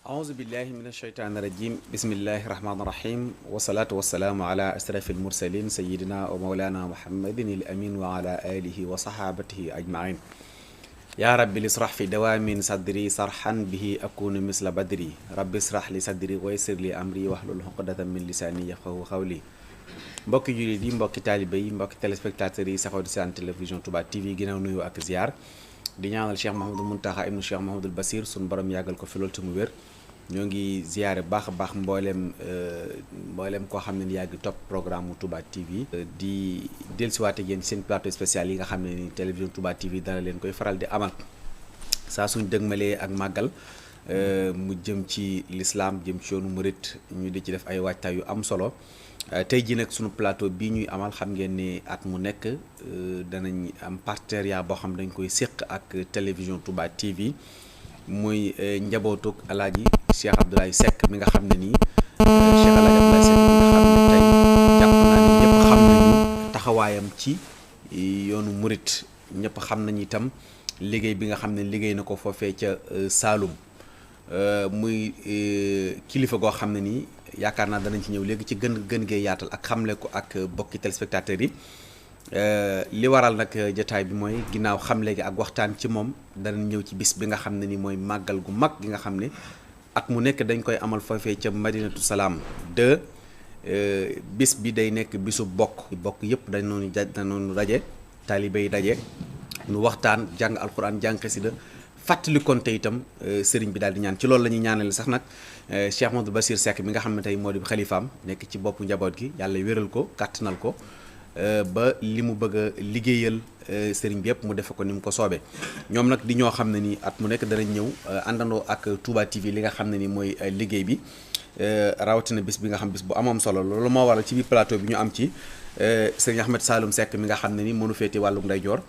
أعوذ بالله من الشيطان الرجيم بسم الله الرحمن الرحيم والصلاة والسلام على أشرف المرسلين سيدنا ومولانا محمد الأمين وعلى آله وصحابته أجمعين يا رب لاسرح في دوام صدري صرحا به أكون مثل بدري رب اسرح لي صدري ويسر لي أمري واحلل عقدة من لساني يفقهوا قولي mbokki jullit yi mbokki taalibe yi mbokki téléspectateurs yi saxoo di seen télévision Touba TV ginnaaw nuyu ak ziar di ñaanal Cheikh Mahamadul Muntaxa ibnu Cheikh Mahamadul Basir suñu borom yàggal ko fi loolu te mu wér ñoo ngi ziare baax a baax mboolem koo xam ne yaa ngi topp programme mu Touba TV di dellusiwaate yéen seen plateau spécial yi nga xam ne ni télévision Touba TV dana leen koy faral di amal saa suñ dëgmalee ak màggal mu jëm ci l'islam jëm ci yoonu murit ñu di ci def ay waajtaay yu am solo tey jii nag sunu plateau bii ñuy amal xam ngeen ni at mu nekk danañ am partenariat boo xam dañ koy séq ak télévision Touba TV muy njabootug alaaji Cheikh Abdoulaye Seck mi nga xam ne nii Cheikh Alaaji Abdoulaye Seck mi nga xam ne tey jàpp naa ne ñëpp xam nañu taxawaayam ci yoonu murit ñëpp xam nañu itam liggéey bi nga xam ne liggéey na ko foofee ca Saalum muy kilifa goo xam ne nii yaakaar naa danañ ci ñëw léegi ci gën gee yaatal ak xamle ko ak bokki téléspectateurs yi li waral nag jotaay bi mooy ginnaaw xamle gi ak waxtaan ci moom danañ ñëw ci bis bi nga xam ne ni mooy màggal gu mag gi nga xam ne at mu nekk dañ koy amal foofee ca Madinatu Salaam 2 bis bi day nekk bisu bokk yëpp dañu daje taalibe yi daje nu waxtaan jàng alxuraan jàng xasida fàttali kon te itam sëriñ bi daal di ñaan ci loolu la ñuy ñaanale sax nag Cheikh Mahamadou Bassir Seck mi nga xam ne tey moo di xalifaam nekk ci boppu njaboot gi yàlla wéral ko kàttanal ko ba li mu bëgg a liggéeyal sëriñ bi yëpp mu defe ko ni mu ko soobee ñoom nag di ñoo xam ne ni at mu nekk danañ ñëw àndandoo ak Touba TV li nga xam ne ni mooy liggéey bi rawatina bis bi nga xam bis bu amoon solo loolu moo waral ci biir plateau bi ñu am ci sëriñ Ahmed Saloum Seck mi nga xam ne ni mënu féete wàllum ndeyjoor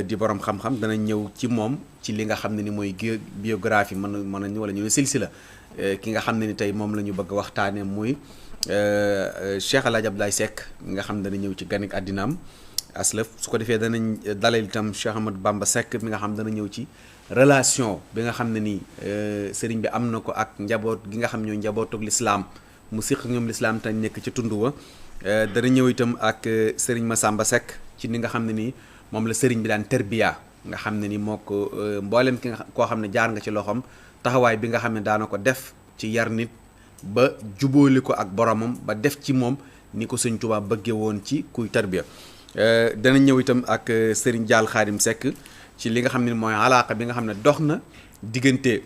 di borom xam-xam danañ ñëw ci moom ci li nga xam ne ni mooy biographie mën nañu wala ñu ne silsila ki nga xam ne ni tey moom la ñu bëgg waxtaane muy Cheikh Alaaji Abdoulaye Seck mi nga xam ne dana ñëw ci ganik àddinaam aslëf su ko defee danañ dalal itam Cheikh Ahmadou Bamba Seck mi nga xam dana ñëw ci relation bi nga xam ne nii sëriñ bi am na ko ak njaboot gi nga xam ñooy njabootuk lislaam mu siq ñoom lislaam te nekk ci tund wa dana ñëw itam ak sëriñ Massamba Seck ci ni nga xam ne nii moom la sëriñ bi daan terbiya nga xam ne ni moo ko mboolem ki nga koo xam ne jaar nga ci loxoom taxawaay bi nga xam ne daana ko def ci yar nit ba jubóoli ko ak boromam ba def ci moom ni ko sëñ Tuubaa bëggee woon ci kuy tarbiya dana ñëw itam ak sëriñ Jaal Xaadim Seck ci li nga xam ne mooy alaaka bi nga xam ne dox na diggante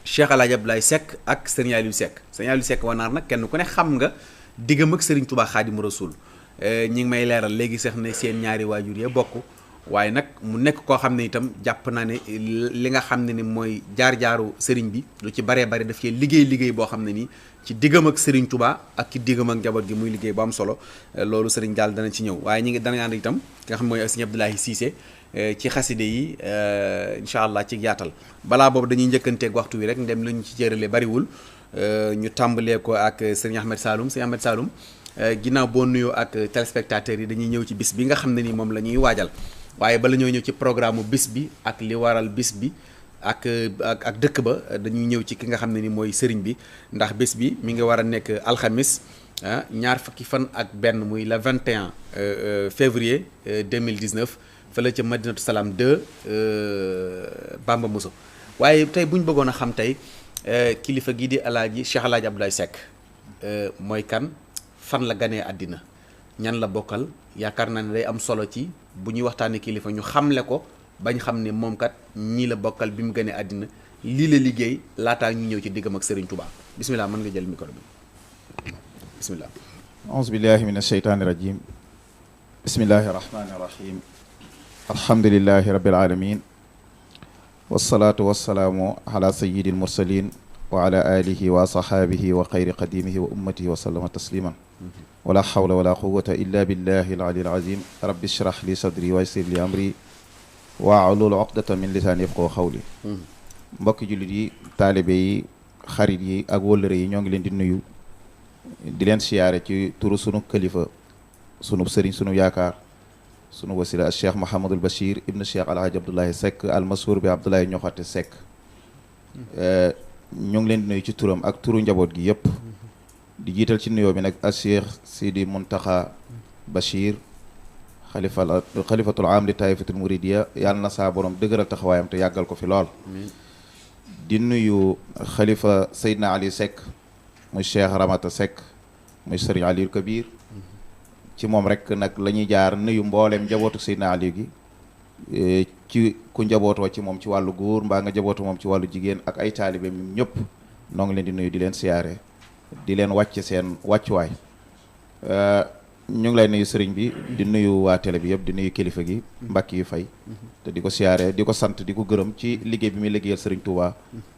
Cheikh Alaaji Abdoulaye Seck ak sëriñ Aliou Seck sëriñ Aliou Seck wanaar nag kenn ku ne xam nga diggam ak sëriñ Tuubaa Xaadimu Rasuul ñi ngi may leeral léegi sax ne seen ñaari waajur ya bokk waaye nag mu nekk koo xam ne itam jàpp naa ne li nga xam ne ni mooy jaar-jaaru sëriñ bi lu ci baree bari daf cee liggéey boo xam ne nii ci diggam ak sëriñ Touba ak ci diggam ak njaboot gi muy liggéey bu am solo loolu sëriñ daal dana ci ñëw waaye ñi ngi dana ànd itam ki nga xam mooy sëriñ Abdoulaye Cissé ci xaside yi incha allah ci yaatal balaa boobu dañuy njëkkanteeg waxtu wi rek ndem lu ñu ci jërale bariwul ñu tàmbalee ko ak sëriñ Ahmed Saloum sëriñ Ahmed Saloum ginnaaw boo nuyoo ak téléspectateurs yi dañuy ñëw ci bis bi nga xam ne ni moom la ñuy waajal waaye bala ñoo ñëw ci programme bis bi ak li waral bis bi ak dëkk ba dañuy ñëw ci ki nga xam ne ni mooy sëriñ bi ndax bis bi mi ngi war a nekk alxamis ñaar fukki fan ak benn muy le 21 février 2019 fële ca Madinatu Salaam 2 Bamba Mousso waaye tey bu ñu bëggoon a xam tey kilifa gii di alaaji Cheikh Alaaji Abdoulaye Seck mooy kan fan la ganee àddina ñan la bokkal yaakaar naa ne day am solo ci bu ñuy waxtaanee kilifa ñu xamle ko bañ xam ne moom kat ñii la bokkal bi mu gënee àddina lii la liggéey laataa ñu ñëw ci diggam ak Serigne Touba bisimilah mën nga jël micro bi bisimilah. auzu billahi min asheytaani rajim bismillahi rahmaani rahim alhamdulilahi rabbil alamin wasalaatu wasalaamu ala sayyidil mursalin wa ala alihi wa sahaabihi wa xayri qadimihi wa ummatihi wa sallama tasliman wala hawla wala quwwata illa billahi al-ali al-azim rabbi shrah li sadri wa yassir li amri wahlul uqdatan min lisaani yafqahu qawli mbokki jullit yi taalibe yi xarit yi ak wëllëre yi ñoo ngi leen di nuyu di leen siyaare ci turu sunu kalifa sunu sëriñ sunu yaakaar sunu wasila Cheikh Mouhamadul Bachir ibnu Cheikh Alhaji Abdoulaye Seck almasuur bi Abdoulaye Ñoxate Seck ñu ngi leen di nuyu ci turam ak turu njaboot gi yëpp di jiital ci nuyoo bi nag a Cheikh Sidi Muntaxa Bachir xalifatul am li taifatul muridiya yàlla na saa borom dëgëral taxawaayam te yàggal ko fi lool di nuyu xalifa Seydina Ali Seck muy Cheikh Ramata Seck muy Sëriñ Aliou Kabir ci moom rek nag la ñuy jaar nuyu mbooleem njabootu Seydina Aliou gi ci ku njabootoo ci moom ci wàllu góor mbaa nga njabootoo moom ci wàllu jigéen ak ay taalibe ñëpp noo ngi leen di nuyu di leen siyaare di leen wàcce seen wàccuwaay ñu ngi lay nuyu sëriñ bi di nuyu waa télé bi yëpp di nuyu kilifa gi Mbàkke yu fay te di ko siyaare di ko sant di ko gërëm ci liggéey bi muy liggéeyal sëriñ Touba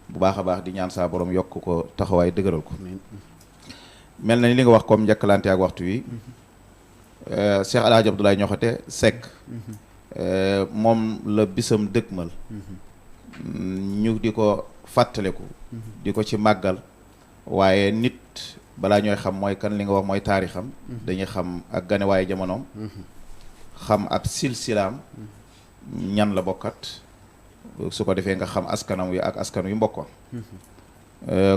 bu baax a baax di ñaan saa borom yokk ko taxawaay dëgëral ko mel na ni li nga wax comme njëkkalante ak waxtu wi Cheikh El Hadj Abdoulaye Niokhaté Seck moom la bisam dëgmal ñu di ko fàttaliku di ko ci màggal waaye nit balaa ñooy xam mooy kan li nga wax mooy taarixam dañuy xam ak gane waaye jamonoom xam ab silsilaam ñan la bokkat su ko defee nga xam askanam wi ak askan wi mbokkoon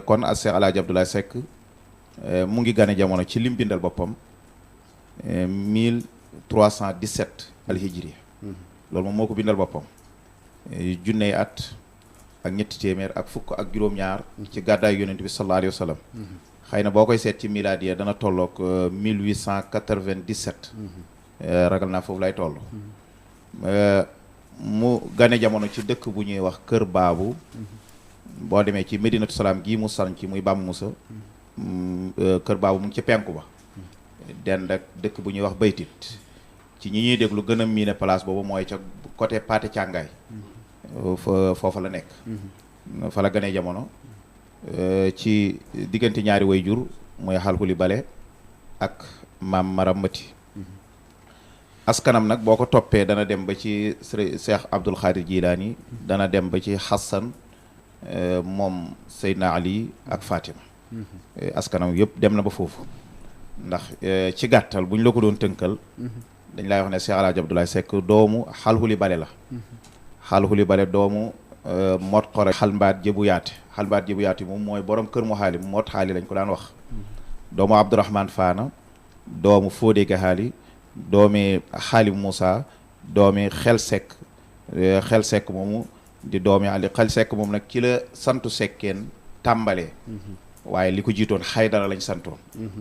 kon ak Cheikh El Hadj Abdoulaye Seck mu ngi gane jamono ci lim bindal boppam 1317 alhijri loolu moom moo ko bindal boppam junney at ak ñetti téeméer ak fukk ak juróom-ñaar ci gàddaay yonent bi sallallahu alayhi wa sallam xëy na boo koy seet ci milaadiya dana tolloog 1897 ragal naa foofu lay toll mu gane jamono ci dëkk bu ñuy wax Kër Baabu boo demee ci Medinatu Salaam gii mu sanc ci muy Bam Musa Kër Baabu mu ngi ci penku ba dend ak dëkk bu ñuy wax Baytit ci ñi ñuy déglu gën a miine place boobu mooy ca côté Paate Càngaay foofa la nekk fa la gane jamono ci diggante ñaari way jur mooy xalxuli bale ak maam Maram Mati askanam nag boo ko toppee dana dem ba ci Cheikh Abdul Xaadir Jilaani dana dem ba ci Xassan moom Seydina Ali ak Fatima askanam yëpp dem na ba foofu ndax ci gàttal bu ñu la ko doon tënkal dañ lay wax ne Cheikh El Hadj Abdoulaye Seck doomu xalxuli bale la xalxuli bale doomu mot xore xalmbaat jëbu yaati moom mooy borom kër mu xaali mot xaali lañ ko daan wax doomu Abdourahman Faana doomu Fodé Gahaali doomi xaali Moussa doomi xel sekk moomu di doomi Ali xel sekk moom nag ci la santu sekkeen tàmbalee waaye li ko jiitoon Xaydara lañ santoon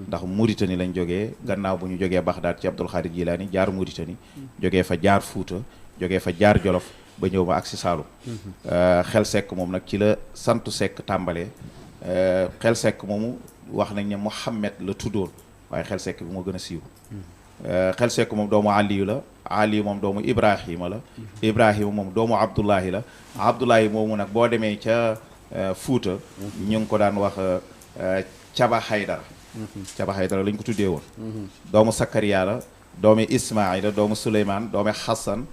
ndax Mauritanie lañ jógee gannaaw bu ñu jógee Baxdaad ci Abdul Xaadir Jilaani jaar Mauritanie jógee fa jaar Fuuta jógee fa jaar Jolof ba ñëw ba agsi Saalum xel sekk moom nag ci la santu sekk tàmbalee xel sekk moomu wax nañ ne Muhammad la tuddoon waaye xel sekk bi moo gën a siiw xel sekk moom doomu Aliyu la Aliyu moom doomu Ibrahima la Ibrahima moom doomu Abdullahi la Abdullahi moomu nag boo demee ca Fuuta ñu ngi ko daan wax Caba Haydara lañ ko tuddee woon doomu Sakariya la doomi Ismaila doomu Suleymaan doomi Xasan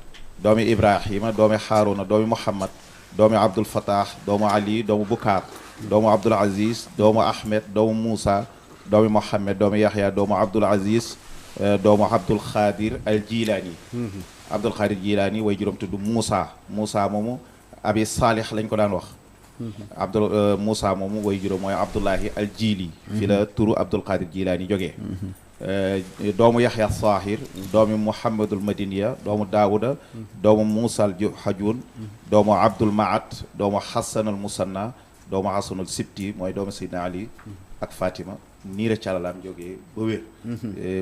doomi Ibrahima doomi Haaruna doomi Muhammad doomi Abdul Fatah doomu Ali doomu Bukaar doomu Abdul Aziz doomu Ahmed doomu Moussa doomi Mohammed doomi Yaxya doomu Abdul Aziz doomu Abdul Xaadir al Jilaani Abdul Xaadir Jilaani way juróom tudd Moussa moomu abi Saalih lañ ko daan wax Moussa moomu way juróom mooy Abdullahi al Jili fi la turu Abdul Xaadir Jilaani jógee doomu Yaxya Saahir doomu Muhammadul Madiniya doomu Daawuda doomu Muusal Hajun doomu Abdul Maat doomu Xasanul Musanna doomu Xasanul Sibti mooy doomu Seydina Ali ak Fatima nii la calalaam jógee ba wér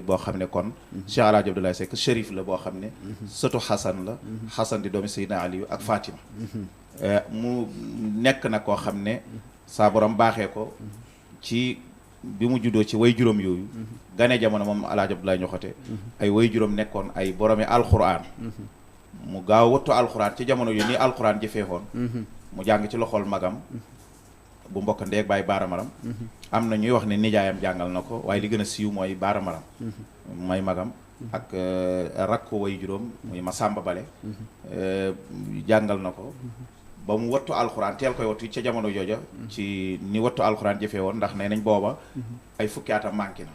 boo xam ne kon Cheikh El Hadj Abdoulaye Seck shérif la boo xam ne sëtu Xasan la Xasan di doomu Seydina Ali ak Fatima mu nekk na koo xam ne saa borom baaxee ko ci bi mu juddoo ci way juróom yooyu gane jamono moom El Hadj Abdoulaye Niokhaté ay way juróom nekkoon ay boromi alxuraan mu gaaw wattu alxuraan ci jamono yu nii alxuraan jëfeexoon mu jàng ci loxol magam bu mbokk ndeeg bàyyi baaramaram am na ñuy wax ne nijaayam jàngal na ko waaye li gën a siiw mooy baaramaram may magam ak rakk ko way juróom muy Masamba Bale jàngal na ko ba mu wattu alxuraan teel koy wattu ca jamono jooja ci ni wattu alxuraan jëfee woon ndax nee nañ booba ay fukki atam manqué na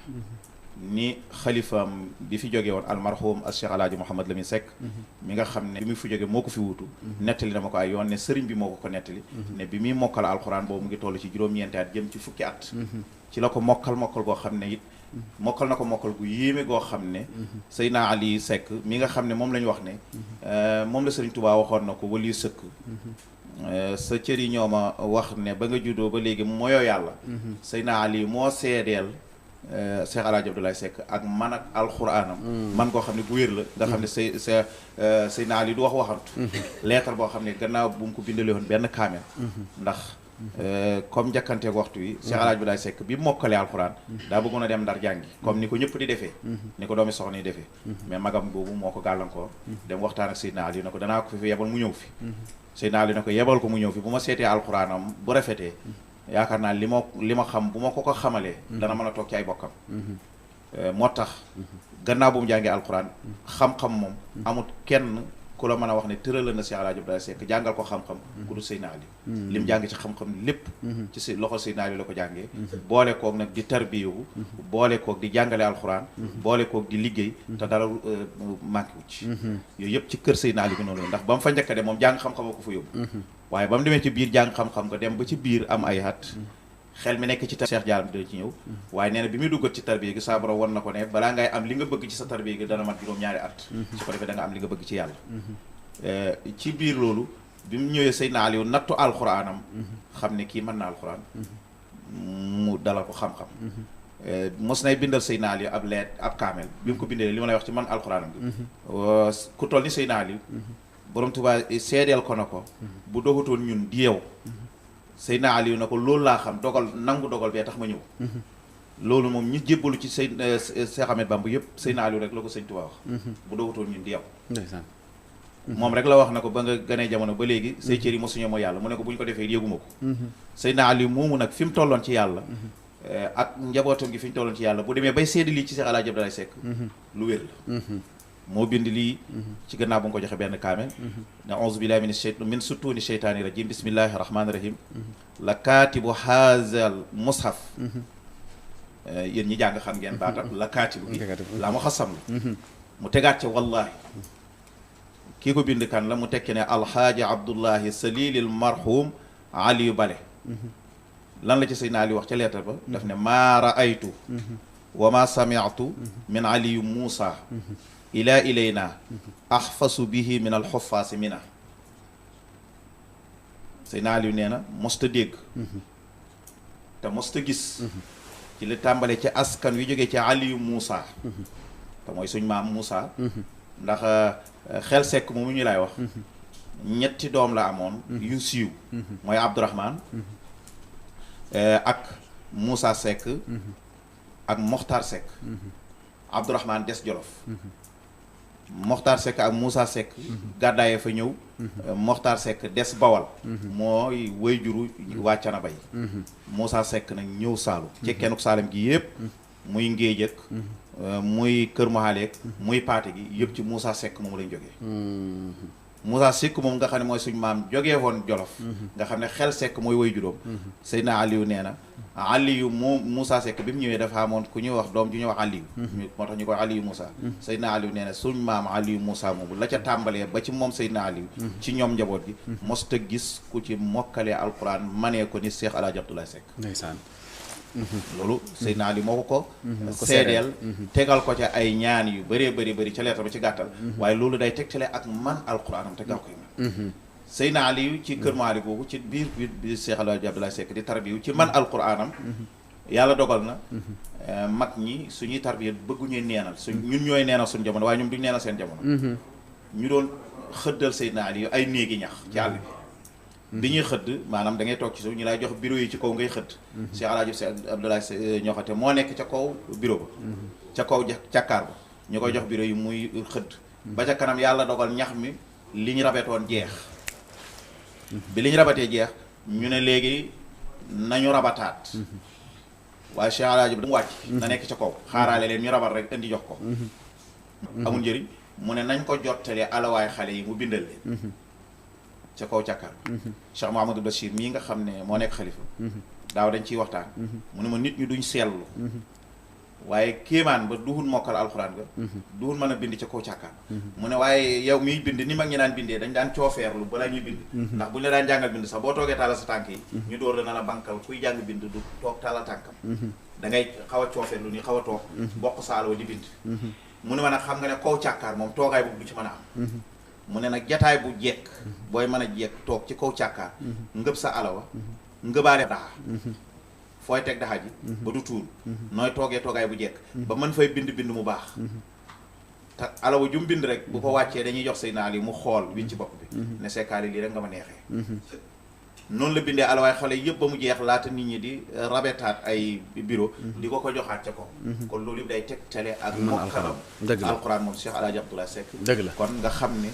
ni xalifaam bi fi jóge woon almarhum al Cheikh Alaaji Mouhamad Lamine Seck mi nga xam ne bi mu fi jóge moo ko fi wutu nettali na ma ko ay yoon ne sëriñ bi moo ko nettali ne bi muy mokkal alxuraan boobu mu ngi toll ci juróom-ñeenti at jëm ci fukki at ci la ko mokkal goo xam ne it mokkal na ko mokkal gu yéeme goo xam ne Seydina Ali Seck mi nga xam ne moom la ñu wax ne moom la Sëriñ Tuubaa waxoon na ko waliyu sëkk sa cër yi ñoo ma wax ne ba nga juddoo ba léegi moyoo yàlla Seydina Ali moo seedeel Cheikh Alaaji Abdoulaye Seck ak man ak alxuraanam man koo xam ne bu wér la nga xam ne Seydina Ali du wax waxantu leetar boo xam ne gannaaw bu mu ko bindalee woon benn kaamel ndax comme njëkkanteeg waxtu wi Cheikh Alaaji Abdoulaye Seck bi mokkalee alxuraan daa bëggoon a dem Ndar jàngi comme ni ko ñëpp di defee ni ko doomi soxna yi defee mais magam boobu moo ko gàllankoor dem waxtaan ak Seydina Ali na ko danaa ko fi yebal mu ñëw fi Seydina Ali na ko yebal ko mu ñëw fi bu ma seetee alxuraanam bu rafetee yaakaar naa li ma xam bu ma ko xamalee dana mën a toog ci ay bokkam moo tax gannaaw bu mu jàngee alxuraan xam-xam moom amut kenn ku la mën a wax ne tëral na Cheikh Alaaji Abdoulaye Seck jàngal ko xam-xam ku du Seydina Ali lim jàng ci xam-xam lépp ci si loxo Seydina Ali la ko jàngee boole koog nag di tarbiyewu boole koog di jàngale alxuraan boole koog di liggéey te dara manqué wu ci yooyu yëpp ci kër Seydina Ali bi noonu ndax ba mu fa njëkk a dem moom jàng xam-xam ko fa yóbbu waaye ba mu demee ci biir jàng xam-xam nga dem ba ci biir am ay at xel mi nekk ci Cheikh Diallo dina ci ñëw waaye nee na bi muy duggat ci tarbiya gi saa borom won na ko ne balaa ngay am li nga bëgg ci sa tarbiya gi dana mat juróom-ñaari at su ko defee da nga am li nga bëgg ci yàlla ci biir loolu bi mu ñëwee Seydina Aliou nattu alxuraanam xam ne kii mën na alxuraan mu dalal ko xam-xam mos nay bindal Seydina Aliou ab kaamel bi mu ko bindee li ma lay wax ci man alxuraanam bi ku toll ni Seydina Aliou borom Tuubaa seedeel ko na ko bu dogutoon ñun di yow Seydina Aliou na ko loolu laa xam nangu dogal bee tax ma ñëw loolu moom ñi jébbalu ci Cheikh Ahmed Bamba yëpp Seydina Aliou rek la ko Sëñ Tuubaa wax bu dogutoon ñun di yow moom rek la wax na ko ba nga gënee jamono ba léegi say cër yi mosuñu mooy yàlla mu ne ko bu ñu ko defee yëguma ko Seydina Aliou moomu nag fi mu tolloon ci yàlla ak njabootam gi fi ñu tolloon ci yàlla bu demee bay seedi lii ci Cheikh Alaaji Abdoulaye Seck lu wér la moo bind lii ci gannaaw bu nga ko joxe benn kaamel ne auzu billahi min sutuni sheytaani rajim bismillahi rahmaani rahim la kaatibu haazal mushaf yéen ñi jàng xam ngeen baatam la kaatibu gi laa mu xasam la mu tegaat ca wallahi kii ko bind kan la mu tekki ne alxaaji abdullahi salilil marhum aliyu bale lan la ci Seydina Ali wax ca leetar ba daf ne maa raaytu wa ma samiatu min aliyu muusa ila ilayna ahfasu bihi min alxufaasi mina Seydina Aliou nee na mosta dégg te mosta gis ci li tàmbale ci askan wi jógee ci Aliyu Muusa te mooy suñ maam Muusa ndax xel sekk moomu ñu lay wax ñetti doom la amoon yu siiw mooy Abdourahman ak Muusa Seck ak Moxtaar Seck Abdourahman des Jolof Moxtaar Seck ak Moussa Seck gàddaayee fa ñëw Moxtaar Seck des Bawal mooy way juru waa Canaba yi Moussa Seck nag ñëw Saalum ci kenn Saalum gi yëpp muy Ngéej ak muy Kër Mahaleek muy Paate gi yëpp ci Moussa Seck moom lañ jógee Moussa Seck moom nga xam ne mooy suñ maam jógee woon Jolof nga xam ne xel Seck mooy way juróom Seydina Aliou nee na Aliou moom Moussa Seck bi mu ñëwee dafa amoon ku ñuy wax doom ju ñuy wax Aliou moo tax ñu koy Aliou Moussa Seydina Aliou nee na suñ maam Aliou Moussa moomu la ca tàmbalee ba ci moom Seydina Aliou ci ñoom njaboot gi mosta gis ku ci mokkalee alquran manee ko ni Cheikh Alaaji Abdoulaye Seck ndeysaan loolu Seydina Ali moo ko seedeel tegal ko ca ay ñaan yu bëree bëri ca leetar ba ci gàttal waaye loolu day tegtale ak man alquranam te gaaw koy man Seydina Ali ci kër Maalik googu ci biir bi Cheikh Alaaji Abdoulaye Seck di tarbiyu ci man alquranam yàlla dogal na mag ñi suñuy tarbiya bëgguñuy neenal ñun ñooy neenal suñu jamono waaye ñoom duñu neenal seen jamono ñu doon xëddal Seydina Ali ay néegi ñax ci àll bi ñuy xëdd maanaam da ngay toog ci suuf ñu lay jox bureau yi ci kaw ngay xëdd Cheikh Alaaji Abdoulaye ñoxate moo nekk ca kaw bureau ba ca kaw càkkaar ba ñu koy jox bureau yi muy xëdd ba ca kanam yàlla dogal ñax mi li ñu rabetoon jeex bi li ñu rabatee jeex ñu ne léegi nañu rabataat waaye Cheikh Alaaji bi da mu wàcc na nekk ca kaw xaaraale leen ñu rabat rek indi jox ko amul njëriñ mu ne nañ ko jottalee alawaay xale yi mu bindal leen ca kaw càkkaar Cheikh Mouhamadou Bachir mii nga xam ne moo nekk xalifa daaw dañ ciy waxtaan mu ne ma nit ñi duñ seetlu waaye kéemaan ba duhul mokkal alxuraan ga duhul mën a bind ca kaw càkkaan mu ne waaye yow miy bind ni mag ñi daan bindee dañ daan coofeerlu balaa ñuy bind ndax bu ñu la daan jàngal bind sax boo toogee tàllal sa tànk yi ñu door la na la bankal kuy jàng bind du toog tàllal tànkam da ngay xaw a coofeerlu nii xaw a toog bokk saalo di bind mu ne ma nag xam nga ne kaw càkkaar moom toogaay boobu du ci mën a am mu ne nag jataay bu jekk booy mën a jekk toog ci kaw càkkaar ngëb sa alawa ngëbaale daxa fooy teg daxa ji ba du tuur nooy toogee toogaay bu jekk ba mën fay bind mu baax te alawa jum bind rek bu ko wàccee dañuy jox say naal yi mu xool wi ci bopp bi ne sekkaar yi lii rek nga ma neexee noonu la bindee alawaay xale yëpp ba mu jeex laata nit ñi di rabetaat ay bureau di ko joxaat ca ko kon loolu yëpp day tegtale ak mokkalam alxuraan moom Cheikh Alaaji Abdoulaye Seck dëgg la kon nga xam ne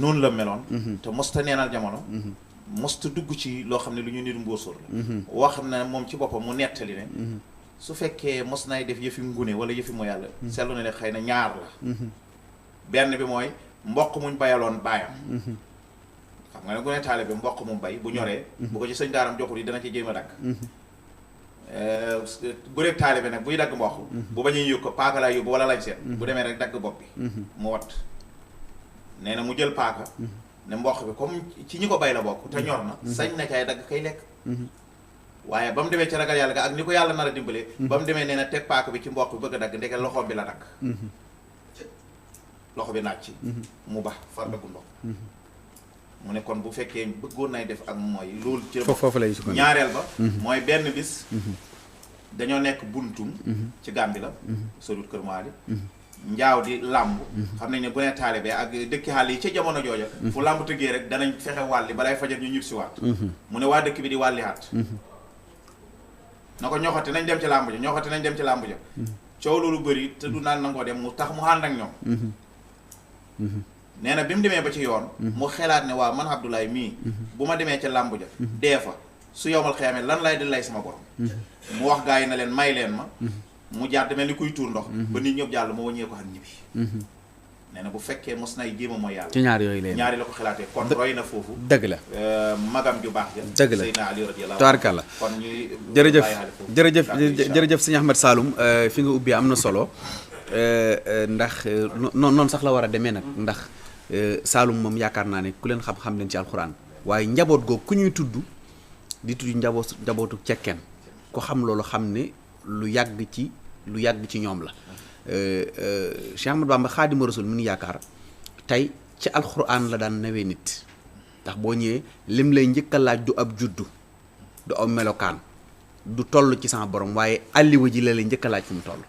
noonu la meloon te mosta neenal jamono mosta dugg ci loo xam ne lu ñu nit mbóosóor la wax na moom ci boppam mu nettali ne su fekkee mos nay def yëfi ngune wala yëfi mu yàlla seetlu na ne xëy na ñaar la benn bi mooy mboq muñ bayaloon baayam xam nga ne gune taale bi mboq mu bay bu ñoree bu ko ci sëñ daaram joxul yi dana ci jéem a dagg guneeg taale bi nag buy dagg mboq bu bañuy yóbbu ko paaka laa yóbbu wala lañ seet bu demee rek dagg bopp bi mu wat nee na mu jël paaka ne mboq bi comme ci ñi ko bay la bokk te ñor na sañ na kay dagg kay lekk waaye ba mu demee ci ragal yàlla ga ak ni ko yàlla nar a dimbalee ba mu demee nee na teg paaka bi ci mboq bi bëgg a dagg ndeke loxoom bi la dagg loxo bi naaj ci mu bax far daggu ndox mu ne kon bu fekkee bëggoon nay def ak mooy loolu ci foofu lay sukkandiku ñaareel ba mooy benn bis dañoo nekk buntum ci Gàmbi la soriwut Kër Maali njaaw di làmb xam nañ ne bu ne taalibe ak dëkki xaal yi ca jamono jooja fu làmb tëggee rek danañ fexe wàlli balay fajar ñu ñib si waat mu ne waa dëkk bi di wàlli haat na ko ñoxati nañ dem ci làmb ja ñoxati nañ dem ci làmb ja coow loolu bëri te du naan nangoo dem mu tax mu ànd ak ñoom nee na bi mu demee ba ci yoon mu xelaat ne waaw man Abdoulaye mii bu ma demee ca làmb ja dee fa su yowmal xeyaamee lan lay di lay sama borom mu wax gaa yi na leen may leen ma mu jaar mel ni kuy tuur ndox ba nit ñëpp jàll ma wàññee ko xam ñibbi nee na bu fekkee mos nay jéema mooy yàlla ci ñaar yooyu leen ñaari la ko xalaatee kon roy na foofu dëgg la magam ju baax ja dëgg la Seydina Ali radiyallahu tabarkalla kon ñuy jërëjëf sëñ Ahmed Saloum fi nga ubbi am na solo ndax noonu sax la war a demee nag ndax Saloum moom yaakaar naa ne ku leen xam-xam leen ci alxuraan waaye njaboot googu ku ñuy tudd di tudd njabootu cekkeen ko xam loolu xam ne lu yàgg ci ñoom la Cheikh Ahmadou Bamba Xaadimu Rasuul mi ngi yaakaar tey ci alxuraan la daan nawee nit ndax boo ñëwee lim lay njëkk a laaj du ab juddu du am melokaan du toll ci sama borom waaye alliwa ji la lay njëkk a laaj fi mu toll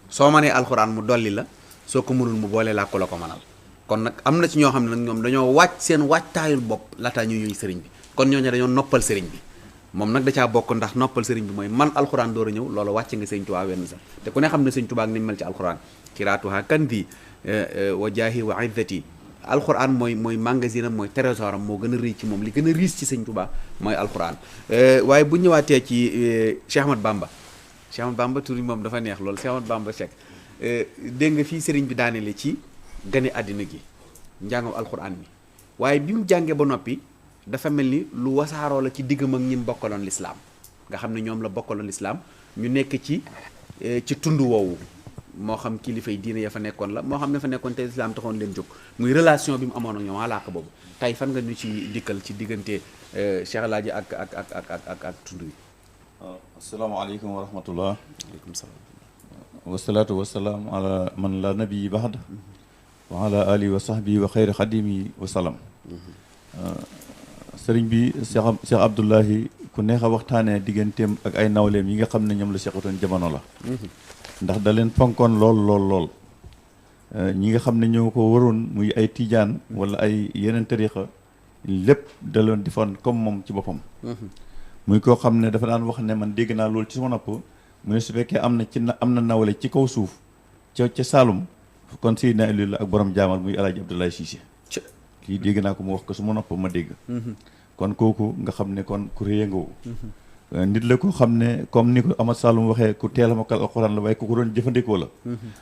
soo mënee alxuraan mu dolli la soo ko mënul mu boole laa ko la ko mënal kon nag am na ci ñoo xam ne nag ñoom dañoo wàcc seen wàccaayul bopp laataa ñu ñuy sëriñ bi kon ñooñu dañoo noppal sëriñ bi moom nag da caa bokk ndax noppal sëriñ bi mooy man alxuraan door a ñëw loolu wàcc nga sëriñ Tuubaa wenn sax te ku ne xam ne sëriñ Tuubaa ak ni mel ci alxuraan kiraatuha kandi wa jaahi wa izzati alxuraan mooy magasin am mooy trésor am moo gën a rëy ci moom li gën a riis ci sëriñ Tuubaa mooy alxuraan waaye bu ñëwaatee ci Cheikh Ahmadou Bamba tur yi moom dafa neex loolu Cheikh Ahmadou Bamba Seck dégg nga fii sëriñ bi daanele ci gane àddina gi njàngam alxuraan mi waaye bi mu jàngee ba noppi dafa mel ni lu wasaaroo la ci diggam ak ñi bokkaloon lislaam nga xam ne ñoom la bokkaloon lislaam ñu nekk ci tund woowu moo xam kilifay diine ya fa nekkoon la moo xam ne fa nekkoon te lislaam taxoon leen jóg muy relation bi mu amoon ak ñoom alaaka boobu tey fan nga ñu ci dikkal ci diggante Cheikh Alaaji ak tund wi. waaw asalaamaaleykum wa rahmatullah. waaleykum salaam. wasalaatu wasalaam ala man la nabi baxd wa ala alihi wa sahbihi wa xayri xadimi wa salam. sëriñ bi Cheikh Abdoulahi ku neex a waxtaanee digganteem ak ay nawleem yi nga xam ne ñoom la seqatoon jamono la. ndax da leen fonkoon lool ñi nga xam ne ñoo ko waroon muy ay tijaan wala ay yeneen tariqa lépp da leen di fon comme moom ci boppam. muy koo xam ne dafa daan wax ne man dégg naa loolu ci sama nopp mu ne su fekkee am na nawle ci kaw suuf ca Saalum kon Seydina Aliou la ak borom jaamal muy El Hadj Abdoulaye Cissé. kii dégg naa ko mu wax ko su ma nopp ma dégg. kon kooku nga xam ne kon ku réy nga nit la ko xam ne comme ni ko Ahmad Saloum waxee ku teel a mokkal alxuraan la waaye ku ko doon jëfandikoo la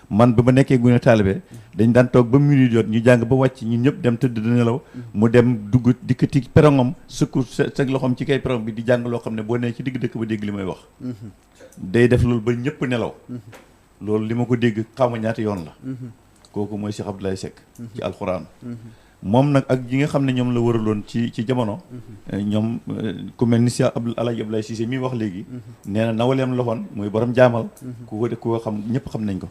man ba ma nekkee gune taalibe dañ daan toog ba minute jot ñu jàng ba wàcc ñun ñëpp dem tëdd di nelaw mu dem dugg dikkati perongam sukku sa loxoom ci kay perong bi di jàng loo xam ne boo nee ci digg dëkk ba dégg li may wax day def loolu ba ñëpp nelaw loolu li ma ko dégg xaw ma ñaata yoon la kooku mooy Cheikh Abdoulaye Seck ci alxuraan moom nag ak yi nga xam ne ñoom la waraloon ci jamono ñoom ku mel ni Cheikh Alaaji Abdoulaye Cissé mi wax léegi nee na nawaleem la woon muy borom jaamal ku ko xam ñëpp xam nañ ko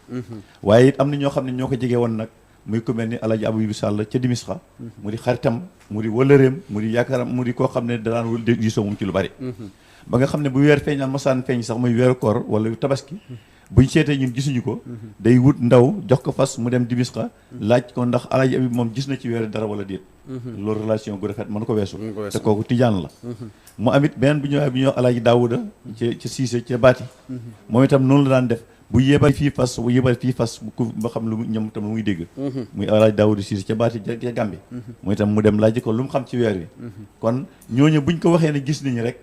waaye it am na ñoo xam ne ñoo ko jege woon nag muy ku mel ni Alaaji Abibou Sall ca Dimisxa mu di xaritam mu di wëllëreem mu di yaakaaram mu di koo xam ne danaan wul diisoo moom ci lu bari ba nga xam ne bu weer feeñaan mosaan feeñ sax muy weeru koor wala tabaski buñ seetee ñun gisuñu ko day wut ndaw jox ko fas mu dem Dimisxa laaj ko ndax Alaaji Abib moom gis na ci weeru dara wala déet loolu relation gu rafet mën ko weesu te kooku tijaan la mu amit beneen bu ñëwee bi ñuy wax Alaaji Daawuda ca Siise ca Baati moom itam noonu la daan def bu yebal fii fas ba xam lu ñoom itam lu muy dégg muy Alaaji Daawuda Siise ca Baati ca Gàmbi mu itam mu dem laaj ko lu mu xam ci weer wi kon ñooñu buñ ko waxee ne gis nañu rek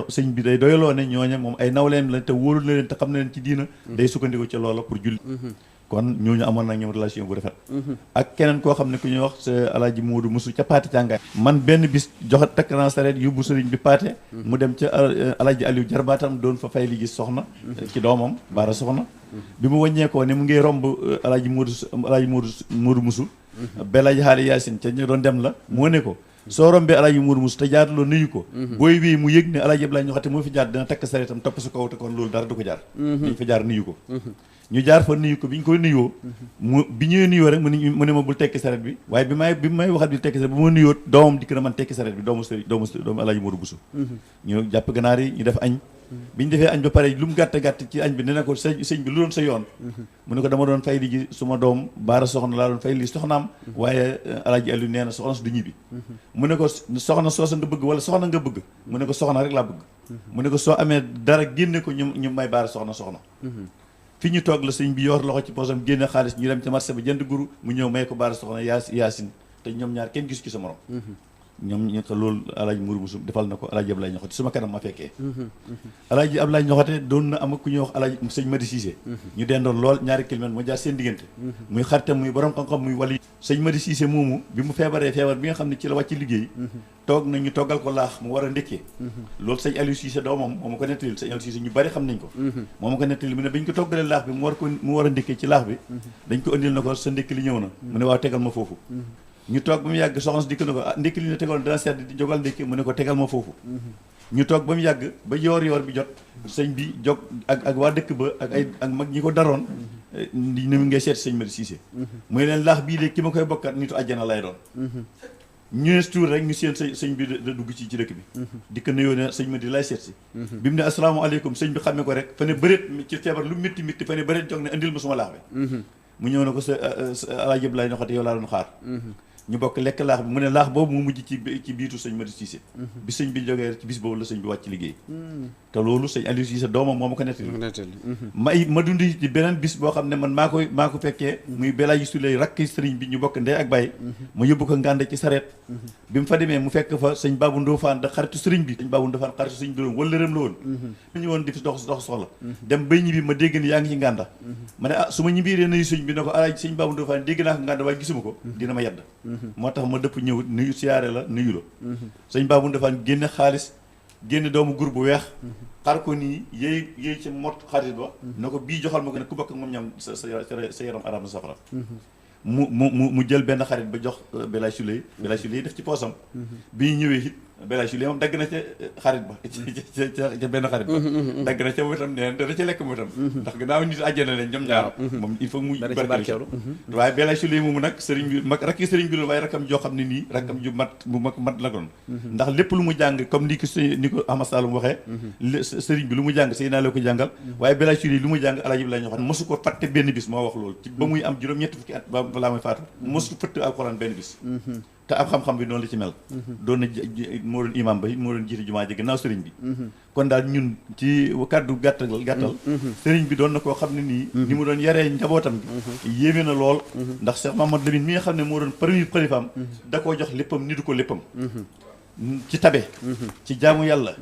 sëñ bi day doyaloo ne ñooñu moom ay nawleen la te wóolu na leen te xam na leen ci diina day sukkandiku ci loola pour julli kon ñooñu amoon nag ñoom relation bu rafet ak keneen koo xam ne ku ñuy wax sa Alaaji Moodu Musu ca Paate càngaay man benn bis joxe takk naa sareet yóbbu sëriñ bi Paate mu dem ca Alaaji Aliou jarbaatam doon fa fay li gis soxna ci doomam baara soxna bi mu wàññeekoo ne mu ngi romb Alaaji Moodu Musu Belaaji Xaali Yaasin ca ñu doon dem la moo ne ko soo rombee Alaaji Moodu Musu te jaarloo nuyu ko booy wii mu yëg ne Alaaji Ablaay ñoxate moo fi jaar dina takk sareetam topp su kaw te kon loolu dara du ko jaar dañ fa jaar nuyu ko ñu jaar fa nuyu ko bi ñu koy nuyoo bi ñëwee nuyoo rek mu ne ma bul tekki saret bi waaye bi may waxat bi tekki saret bi ma nuyoo doomam dikk na man tekki saret bi doomu Alaaji Moodu Busu ñu jàpp ganaar yi ñu def añ bi ñu defee añ ba pare lu mu gàtt ci añ bi ne na ko sëñ bi lu doon sa yoon mu ne ko dama doon fay li ji suma doom baara soxna laa doon fay li soxnaam waaye Alaaji Aliou nee na soxna su du ñibbi mu ne ko soxna soosa nga bëgg wala soxna nga bëgg mu ne ko soxna rek laa bëgg mu ne ko soo amee dara génne ko ñu may baara soxna fi ñu toog la sëñ bi yor loxo ci poosam génne xaalis ñu dem ca marché ba jënd guru mu ñëw may ko baara soxna yaasin te ñoom ñaar kenn gis ci sa morom ñoom ñu ko loolu Alaaji Moodu Musu defal na ko Alaaji Ablaay ñoxate suma kanam ma fekkee Alaaji Ablaay ñoxate doon na am ku ñuy wax Alaaji sëñ Madi Siise ñu dendoon lool ñaari kilomètre moo jaar seen diggante muy xaritam muy borom xam-xam muy wali sëñ Madi Siise moomu bi mu feebaree feebar bi nga xam ne ci la wàcc liggéey toog na ñu toggal ko laax mu war a ndékkee loolu sëñ Aliou Siise doomam moo ma ko nettali sëñ Aliou Siise ñu bari xam nañ ko moo ma ko nettali mu ne bañ ko toggalee laax bi mu war a ndékkee ci laax bi dañ ko indil na ko sa ndékki li ñëw na mu ne waaw tegal ma foofu ñu toog ba mu yàgg soxna si dikk na ko ndékki li ñu tegal dana sedd di jógal ndékki mu ne ko tegal ma foofu ñu toog ba mu yàgg ba yoor bi jot sëñ bi jóg ak waa dëkk ba ak mag ñi ko daroon ni mu ngay seet sëñ Madi Siise muy leen laax bii de ki ma koy bokkat nitu àjjana lay doon ñu ne tuur rek ñu seen sëñ bi da dugg ci dëkk bi dikk na yoo ne sëñ Madi lay seet si bi mu ne asalaamaaleykum sëñ bi xamee ko rek fa ne bëreet ci feebar lu métti métti fa ne bëreet jóg ne indil ma suma laax bi mu ñëw na ko sa Alaaji Ablaay ñoxate yow laa doon xaar ñu bokk lekk laax bi mu ne laax boobu mu mujj ci biitu sëñ Madi Siise bi sëñ bi jógee ci bis boobu la sëñ bi wàcc liggéey te loolu sëñ Aliou Siise doomam moo ma ko nettali ma dund ci beneen bis boo xam ne man maa ko fekkee muy Belaaji Suley rakk sëriñ bi ñu bokk ndey ak baay ma yóbbu ko ngànde ci sareet bi mu fa demee mu fekk fa sëñ Baabu Ndofaan da xaritu sëriñ bi sëñ Baabu Ndofaan xaritu sëriñ bi doon wala rëm la woon ñu ñëwoon di fi dox soxla dem bay ñibbi ma dégg ni yaa ngi ci ngànda ma ne su ma ñibbi ree nayu sëñ bi ne ko Alaaji sëñ Baabu Ndofaan dégg naa ko ngànda waaye gisuma ko dina ma yedd moo tax ma dëpp ñëw nuyu siyaare la nuyu la sëñ Baabu Ndofaan génne xaalis génne doomu gur bu weex xar ko nii yéey ci mot xarit ba na ko bii joxal ma ko ne ku bokk moom ñam sa yaram araam na safara mu jël benn xarit ba jox Belaay Suley def ci poosam bi ñëwee it Belaay Suley moom dagg na ca xarit ba ca benn xarit ba dagg na ca moom itam nee dana ca lekk moom itam ndax gannaaw nit àjjana leen ñoom ñaar moom il faut muy barkeelu waaye Belaay Suley moomu nag sëriñ bi mag rakki sëriñ bi loolu waaye rakkam joo xam ne nii rakkam ju mat la doon ndax lépp lu mu jàng comme ni ko Ahmad Saloum waxee sëriñ bi lu mu jàng sëy naa la ko jàngal waaye Belaay Suley lu mu jàng Alaaji Ablaay ñoo xam mosu ko fàtte benn bis moo wax loolu ci ba muy am juróom-ñetti fukki at balaa muy faatu mosu fëtt alxuraan benn bis te am xam-xam bi noonu la ci mel doon na moo doon imam ba moo doon jiite jumaa ji gannaaw sëriñ bi kon daal ñun ci kàddu gàttal sëriñ bi doon na koo xam ne nii ni mu doon yaree njabootam gi yéeme na lool ndax Cheikh Mamadou Lamine mi nga xam ne moo doon premier xalifaam da koo jox léppam ni du ko léppam ci tabe ci jaamu yàlla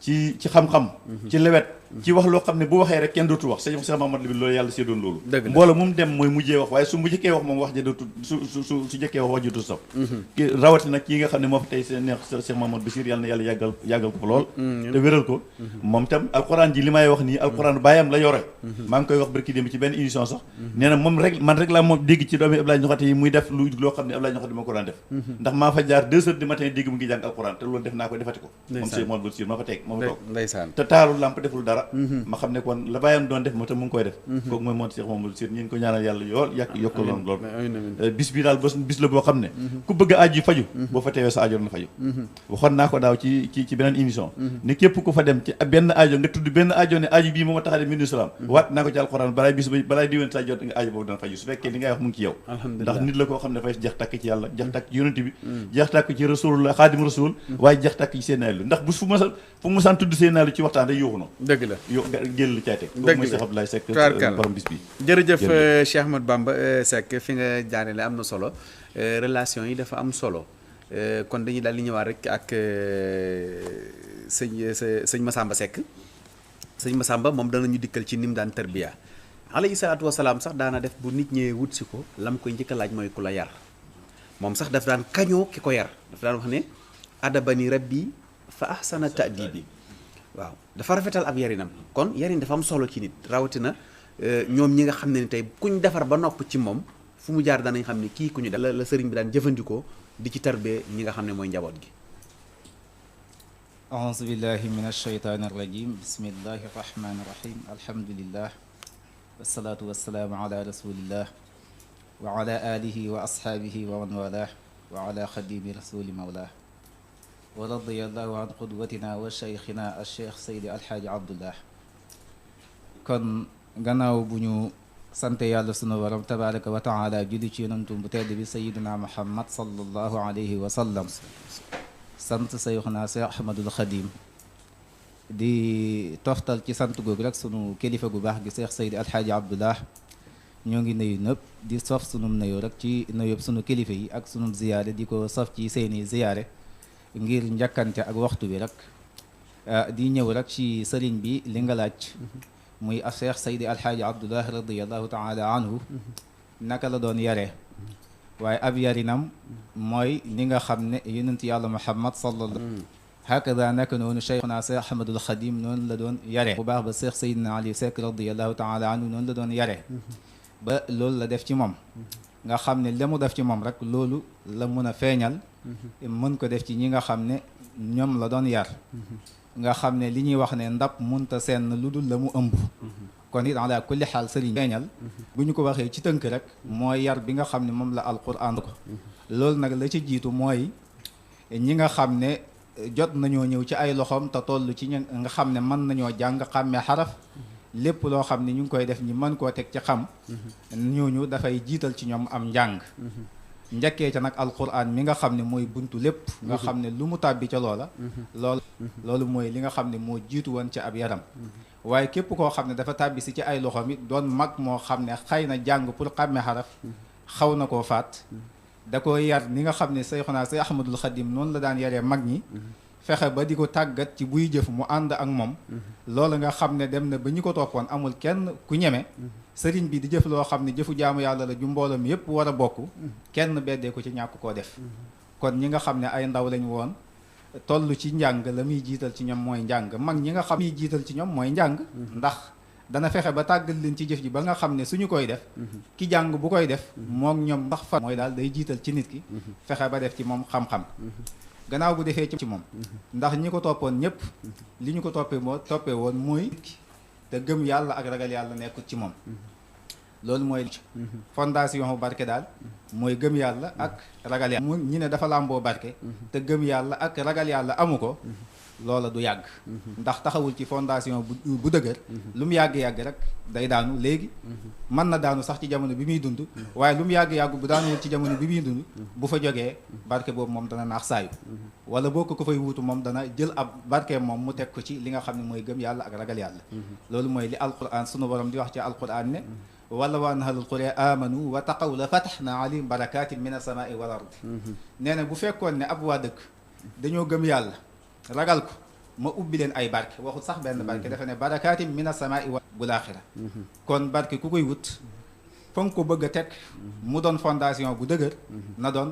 ci xam-xam ci lewet ci wax loo xam ne bu waxee rek kenn dootul wax sëñ Mamadou Lamine loolu yàlla séddoon loolu mbooloo mu dem mooy mujjee wax waaye su mu jëkkee wax moom wax ja dootul su jëkkee wax ji dootul sax rawati nag kii nga xam ne moo fi tey seen neex Cheikh Mamadou Bachir yàlla na yàlla yàggal ko lool te wéral ko moom tam alquran ji li may wax nii alquran bàyyam la yore maa ngi koy wax barki démb ci benn émission sax nee na moom rek man rek laa moom dégg ci doomi Abdoulaye Niakhate yi muy def loo xam ne Abdoulaye Niakhate moo ko daan def ndax maa fa jaar 2 heures du matin dégg mu ngi jàng alquran te loolu def naa ko defati ko moom Cheikh Mamadou Bachir maa fa teg moo fa toog te taalu lamp deful dara ma xam ne kon la bàyyam doon def moo tam mu ngi koy def kooku mooy moom Cheikh Mamadou Bachir ñu ngi ko ñaanal yàlla yool yokkaloon lool bis bi daal bis la boo xam ne ku bëgg a aaju faju boo fa teewee sa aajo na faju waxoon naa ko daaw ci beneen émission ne képp ku fa dem ci benn aajo nga tudd benn aajo ne aajo bii moo ma tax a dem ministre am waat naa ko ci alxuraan balaay bis ba balaay diwén sa jot nga aajo boobu dana faju su fekkee li ngay wax mu ngi ci yow ndax nit la koo xam ne dafay jeex tàkk ci yàlla jeex tàkk ci yonent bi jeex tàkk ci rasulullah xaadim rasul waaye jeex tàkk ci seen naalu ndax bu fu mu masaan tudd seen naalu ci waxtaan day yuuxu noonu dëgg la jël lu caay teg kooku mooy Cheikh Abdoulaye Seck borom bis bi jërëjëf Cheikh Ahmadou Bamba Seck fi nga jaarale am na solo relation yi dafa am solo kon dañuy daal di ñëwaat rek ak sëñ Massamba Seck sëñ Massamba moom danañu dikkal ci ni mu daan tarbiya alayhi salaatu wasalaam sax daana def bu nit ñëwee wut si ko lam koy njëkk a laaj mooy ku la yar moom sax daf daan kañoo ki ko yar daf daan wax ne adabani rabbi fa ahsana ta'dibi waaw dafa rafetal ab yarinam kon yarin dafa am solo ci nit rawatina ñoom ñi nga xam ne ni tey kuñ defar ba nopp ci moom fu mu jaar danañ xam ne kii ku ñu def la sëriñ bi daan jëfandikoo di ci tarbee ñi nga xam ne mooy njaboot gi auzu billahi min alsheytaani irrajim bismillahi irrahmani irrahim alhamdulillah wasalaatu wasalaamu ala rasulillah wa ala alihi wa ashaabihi wa man walah wa ala xadimi rasuli mawlah wa radiyallahu an qudwatina wa cheikhina alcheikh saydi alxaaji abdullah kon gannaaw bu ñu sant yàlla sunu borom tabaraka wa taala julli ci yonantum bu tedd bi sayiduna muhammad sallallahu alayhi wa sallam sant sayxuna Seex Ahmadul Xadim di toftal ci sant googu rek sunu kilifa gu baax gi Seex Seydi Alxaaji Abdullah ñoo ngi nuyu nëpp di sof sunu nuyoo rek ci nuyoo sunu kilifa yi ak sunu ziyaare di ko sof ci seeni ziyaare ngir njëkkante ak waxtu bi rek di ñëw rek ci sëriñ bi li nga laaj muy Seex Seydi Alxaaji Abdullah radiallahu taala anhu naka la doon yaree waaye ab yarinam mooy li nga xam ne yonent yàlla Muhammad sallallahu hakada naka noonu cheikhuna Seex Ahmadul Xadim noonu la doon yare bu baax ba Seex Seydina Ali Seck radiallahu taala anhu noonu la doon yare ba loolu la def ci moom nga xam ne la mu def ci moom rek loolu la mun a feeñal mën ko def ci ñi nga xam ne ñoom la doon yar nga xam ne li ñuy wax ne ndab munta seen lu dul la mu ëmb kon it ala kulli xaal sëriñ feeñal bu ñu ko waxee ci tënk rek mooy yar bi nga xam ne moom la alquran ko loolu nag la ci jiitu mooy ñi nga xam ne jot nañoo ñëw ci ay loxoom te toll ci ñi nga xam ne mën nañoo jàng xàmmee xaraf lépp loo xam ne ñu ngi koy def ñi mën koo teg ci xam ñooñu dafay jiital ci ñoom am njàng njëkkee ca nag alquran mi nga xam ne mooy buntu lépp nga xam ne lu mu tàbbi ca loola loolu mooy li nga xam ne moo jiitu woon ci ab yaram waaye képp koo xam ne dafa tàbbi si ci ay loxoom it doon mag moo xam ne xëy na jàng pour xàmme xaraf xaw na koo faat da ko yar ni nga xam ne Seyxuna Seex Ahmadul Xadim noonu la daan yaree mag ñi fexe ba di ko tàggat ci buy jëf mu ànd ak moom loolu nga xam ne dem na ba ñu ko toppoon amul kenn ku ñeme sëriñ bi di jëf loo xam ne jëfu jaamu yàlla la ju mbooloo mi yépp war a bokk kenn beddee ko ci ñàkk koo def kon ñi nga xam ne ay ndaw lañ woon toll ci njàng la muy jiital ci ñoom mooy njàng mag ñi nga xam muy jiital ci ñoom mooy njàng ndax dana fexe ba tàggal leen ci jëf ji ba nga xam ne suñu koy def ki jàng bu koy def moom ñoom ndax fa mooy daal day jiital ci nit ki fexe ba def ci moom xam-xam gannaaw bu defee ci moom ndax ñi ko toppoon ñëpp li ñu ko toppee woon mooy te gëm yàlla ak ragal yàlla nekkul ci moom loolu mooy fondation bu barke daal mooy gëm yàlla ak ragal yàlla mu ñi ne dafa làmboo barke te gëm yàlla ak ragal yàlla amu ko loola du yàgg ndax taxawul ci fondation bu dëgër lu mu yàgg-yàgg rek day daanu léegi mën na daanu sax ci jamono bi muy dund waaye lu mu yàgg-yàgg bu daanuwul ci jamono bi muy dund bu fa jógee barke boobu moom dana naax saayu wala boo ko fay wuutu moom dana jël ab barke moom mu teg ko ci li nga xam ne mooy gëm yàlla ak ragal yàlla loolu mooy li alquran sunu borom di wax ci alquran ne wala wa anna ahlul qura amanu wa taqaw la fataxna alayhim barakatin min as-samaa'i wal ardi nee na bu fekkoon ne ab waa dëkk dañoo gëm yàlla ragal ko ma ubbi leen ay barke waxul sax benn barke dafa ne barakaatim mina samaa'i wal aaxira kon barke ku koy wut fa nga ko bëgg a teg mu doon fondation bu dëgër na doon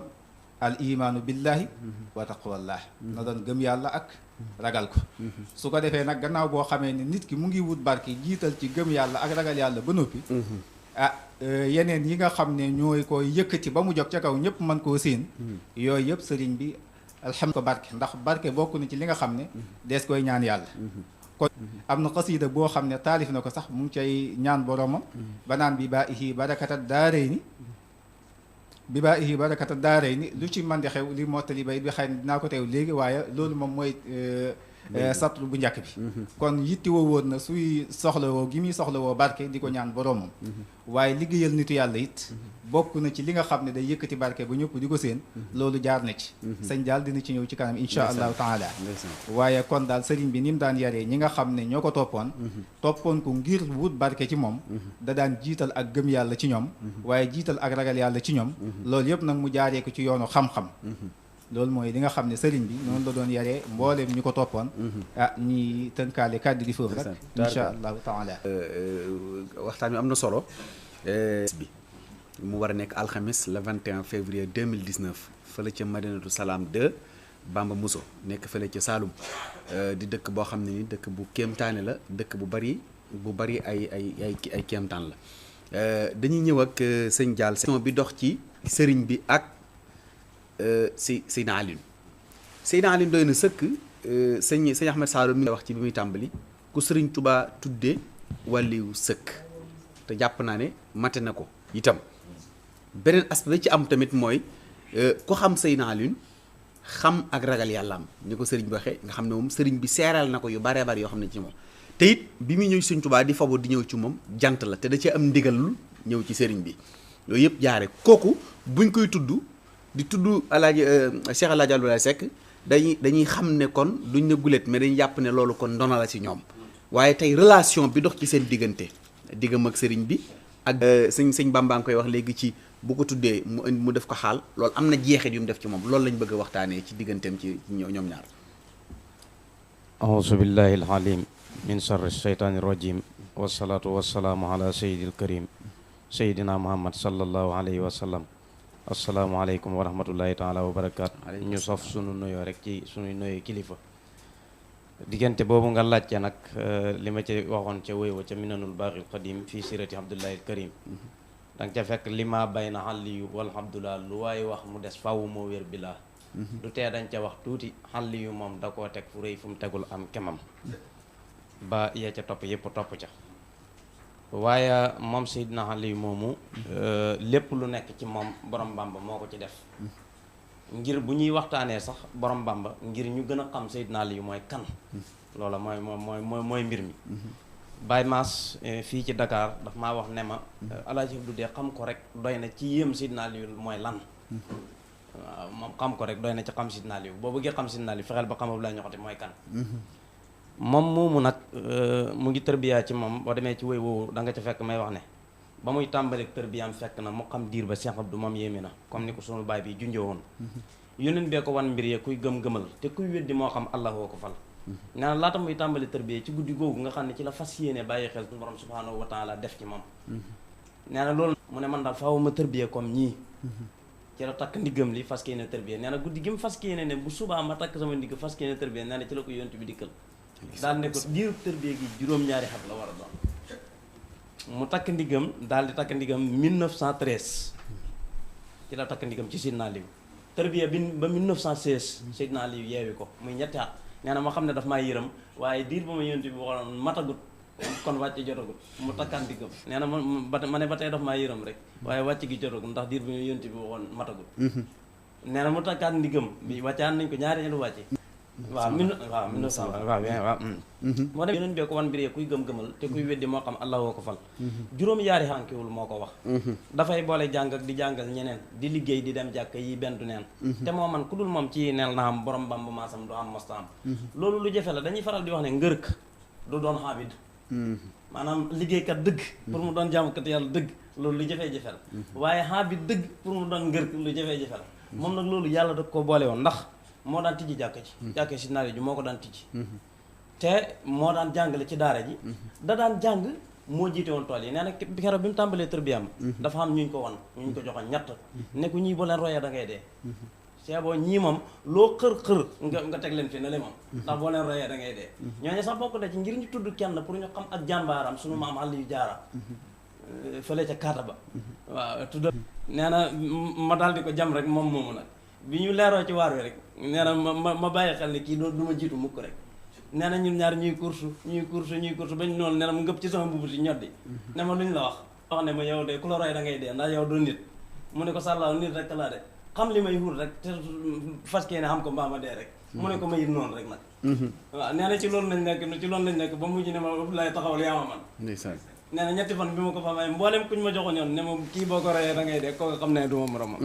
al imaanu billahi wa taqwallah na doon gëm yàlla ak ragal ko su ko defee nag gannaaw boo xamee ne nit ki mu ngi wut barke jiital ci gëm yàlla ak ragal yàlla ba noppi yeneen yi nga xam ne ñooy koy yëkkati ba mu jóg ca kaw ñëpp mën koo séen yooyu yëpp sëriñ bi alhamdulilah ko barke ndax barke bokk na ci li nga xam ne dees koy ñaan yàlla kon am na xasiida boo xam ne taalif na ko sax mu ngi cay ñaan boromam ba naan bi baa ihi barakata daarayni bi baa ihi barakata daarayni lu ci man di xew li mottali bay bi xëy na dinaa ko teew léegi waaye loolu moom mooy satru bu njëkk bi kon yittewoo woon na suy soxlawoo gi muy soxlawoo barke di ko ñaan boromam waaye liggéeyal nitu yàlla it bokk na ci li nga xam ne day yëkkati barke ba ñëpp di ko seen loolu jaar na ci sëñ daal dina ci ñëw ci kanam insha allahu taala waaye kon daal sëriñ bi ni mu daan yaree ñi nga xam ne ñoo ko toppoon ko ngir wut barke ci moom da daan jiital ak gëm yàlla ci ñoom waaye jiital ak ragal yàlla ci ñoom loolu yëpp nag mu jaaree ko ci yoonu xam-xam loolu mooy li nga xam ne sëriñ bi noonu la doon yaree mbooleem ñu ko toppoon ñi tënkaale kàddu gi foofu rek insha allahu taala waxtaan wi am na solo bi mu war a nekk alxamis le 21 février 2019 fële ca Madinatu Salaam 2 Bamba Mousso nekk fële ca Saloum di dëkk boo xam ne ni dëkk bu kéemtaane la dëkk bu bari ay kéemtaan la dañuy ñëw ak sëñ Diall bi dox ci sëriñ bi ak Seydina Alioune doy na sëkk sëñ Ahmed Saloum mi wax ci bi muy tàmbali ku sëriñ Touba tuddee wàlliwu sëkk te jàpp naa ne mate na ko itam beneen aspect ci am tamit mooy ku xam Seydina Alioune xam ak ragal yàlla am ni ko sëriñ bi waxee nga xam ne moom sëriñ bi seeral na ko yu baree bari yoo xam ne ci moom te it bi muy ñëw sëriñ Touba di fabo di ñëw ci moom jant la te da ci am ndigalul ñëw ci sëriñ bi yooyu yëpp jaare kooku buñ koy tudd di tudd alaaji Cheikh Alaaji Abdoulaye Seck dañuy xam ne kon duñ ne gulet mais dañuy jàpp ne loolu kon ndona la ci ñoom waaye tey relation bi dox ci seen diggam ak sëriñ bi ak sëñ Bamba nga koy wax léegi ci bu ko tuddee mu def ko xaal loolu am na jeexit yu mu def ci moom loolu lañ bëgg a waxtaanee ci digganteem ci ñoom ñaar auzu billahi alalim min sharri shaytaani rajim wasalaatu wasalaamu ala sayyidil karim sayyidina muhammad sallallahu alayhi wa sallam asalaamaaleykum wa rahmatullahi taala wa barakaatu ñu sof sunu nuyoo rek ci sunuy nuyoo kilifa diggante boobu nga laajte nag li ma ci waxoon ca wéy wa ca minanul baaxil qadim fii sirati abdullahi al karim da nga ca fekk li ma bay na xàlli yu walhamdulillah lu waaye wax mu des faaw moo wér bi laa du tee dañ ca wax tuuti xàlli yu moom da koo teg fu rëy fu mu tegul am kemam ba yee ca topp yëpp topp ca waaye moom Seydina Ali moomu lépp lu nekk ci moom borom Bamba moo ko ci def ngir bu ñuy waxtaanee sax borom Bamba ngir ñu gën a xam Seydina Ali mooy kan loola mooy mbir mi Baye Mass fii ci Dakar daf maa wax ne ma Alaaji Abdou dee xam ko rek doy na ci yéem Seydina Ali mooy lan waaw moom xam ko rek doy na ci xam Seydina Ali boo bëggee xam Seydina Ali fexeel ba xamab laa ñoxoti mooy kan moom moomu nag mu ngi tërbiyaa ci moom boo demee ci wéy woowu da nga ca fekk may wax ne ba muy tàmbali tërbiyaam fekk na mu xam diir ba Cheikh Abdou moom yéeme na comme ni ko sunu baay bi junjee woon yónent bee ko wan mbir ya kuy gëm-gëmal te kuy weddi moo xam Allah woo ko fal nee na laata muy tàmbali tërbiya ci guddi googu nga xam ne ci la fas yéene bàyyi xel suñu borom subhanahu wa taala def ci moom nee na loolu mu ne man daal faaw ma tërbiya comme ñii ci la takk ndiggam li fas yéene tërbiya nee na guddi gi mu fas yéene ne bu subaa ma takk sama ndigg fas yéene tërbiya nee na ci la ko yónent bi dikkal daal ne ko diiru tërbiya gi juróom-ñaari xat la war a doon mu takk ndigam daal di takk ndigam 1913 ci la takk ndigam ci Seydina Aliou tërbiya bi ba 1916 Seydina Aliou yeewi ko muy ñetti at nee na ma xam ne daf maa yërëm waaye diir ba ma yónent bi waxoon matagut kon wàcc jotagut mu takkaan ndigam nee na ma ne ba tey daf maa yërëm rek waaye wàcc gi jotagut ndax diir ba ma yónent bi waxoon matagut nee na mu takkaan ndigam bi wàccaan nañ ko ñaari ñelu wàcce waaw 1900 waaw moo dem yeneen bee ko wan mbir kuy gëm-gëmal te kuy weddi moo xam Allah woo ko fal juróom yaari xànkiwul moo ko wax dafay boole jàng ak di jàngal ñeneen di liggéey di dem jàkk yi benn du neen te moo man ku dul moom ci neel na am borom Bamba maasam du am mosta am loolu lu jafe la dañuy faral di wax ne ngërëk du doon xaabid maanaam liggéeykat dëgg pour mu doon jaamukat yàlla dëgg loolu lu jafee-jafe la waaye xaabid dëgg pour mu doon ngërëk lu jafee-jafe la moom nag loolu yàlla da ko boole woon ndax moo daan tijji jàkka si naari ji moo ko daan tijji te moo daan jàngale ci daara ji da daan jàng moo jiite woon tool yi nee na keroog bi mu tàmbalee tërbiyaam dafa am ñu ko wan ñu ko joxoon ñett ne ku ñii boo leen royee da ngay dee seeboo ñii moom loo xër nga teg leen fi ne le moom ndax boo leen royee da ngay dee ñooñu sax bokk na ci ngir ñu tudd kenn pour ñu xam ak jàmbaaram suñu maam àll yu jaara fële ca kaata ba waaw tudd nee na ma daal di ko jam rek moom moomu nag bi ñu leeroo ci waar wi rek nee na ma bàyyi xel ne kii du ma jiitu mukk rek nee na ñun ñaar ñuy course bañ noonu nee na mu ngëp ci sama mbubu si ñoddi ne ma luñ la wax ne ma yow de ku la roy da ngay dee ndax yow doo nit mu ne ko sàllaaw nit rek laa de xam li may wut rek te fas kee ne xam ko mbaa ma dee rek mu ne ko ma yit noonu rek nag waaw nee na ci loolu lañ nekk ba mujj ne ma lay taxawal yaa ma man ndeysaan nee na ñetti fan bi ma ko fa may mboolem kuñ ma joxoon yoon ne ma kii boo ko royee da ngay dee kooku xam ne du ma moromam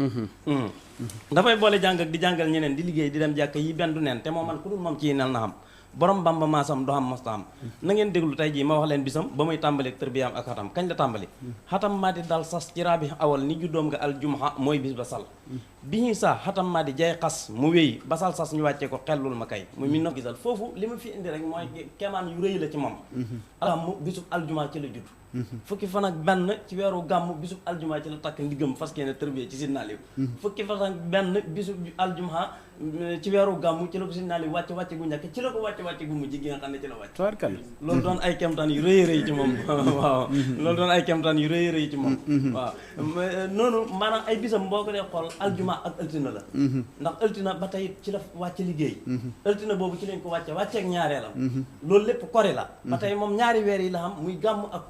dafay boole jàng ak di jàngal ñeneen di liggéey di dem jàkk yi benn du neen te moom man ku dul moom ci nel na xam borom bamba maasam do xam mosta am na ngeen déglu tey jii ma wax leen bisam ba muy tàmbali tërbiyaam ak xatam kañ la tàmbali xatam maa di dal sas ci raabi awal ni juddoom nga aljumha mooy bis ba sal bi ñuy saa xatam maa di jay xas mu wéy basal sas ñu wàccee ko xellul ma kay muy mi no gisal foofu li ma fi indi rek mooy kemaan yu rëy la ci moom alhammu bisub aljuma ci la judd fukki fan ak benn ci weeru gàmm bisub aljuma ci la takk ndigam fas yéene tërbiya ci Sidna Aliou fukki fan ak benn bisub aljuma ci weeru gàmm ci la ko Sidna Aliou wàcce gu njëkk ci la ko wàcce gu mujj gi nga xam ne ci la wàcc loolu doon ay kemtaan yu rëy rëy ci moom waaw loolu doon ay kemtaan yu rëy rëy ci moom waaw noonu maanaam ay bisam boo ko dee xool aljuma ak ëltina la ndax ëltina ba tey ci la wàcc liggéey ëltina boobu ci lañ ko wàcceeg ñaareelam loolu lépp kori la ba tey moom ñaari weer yi la xam muy gàmm ak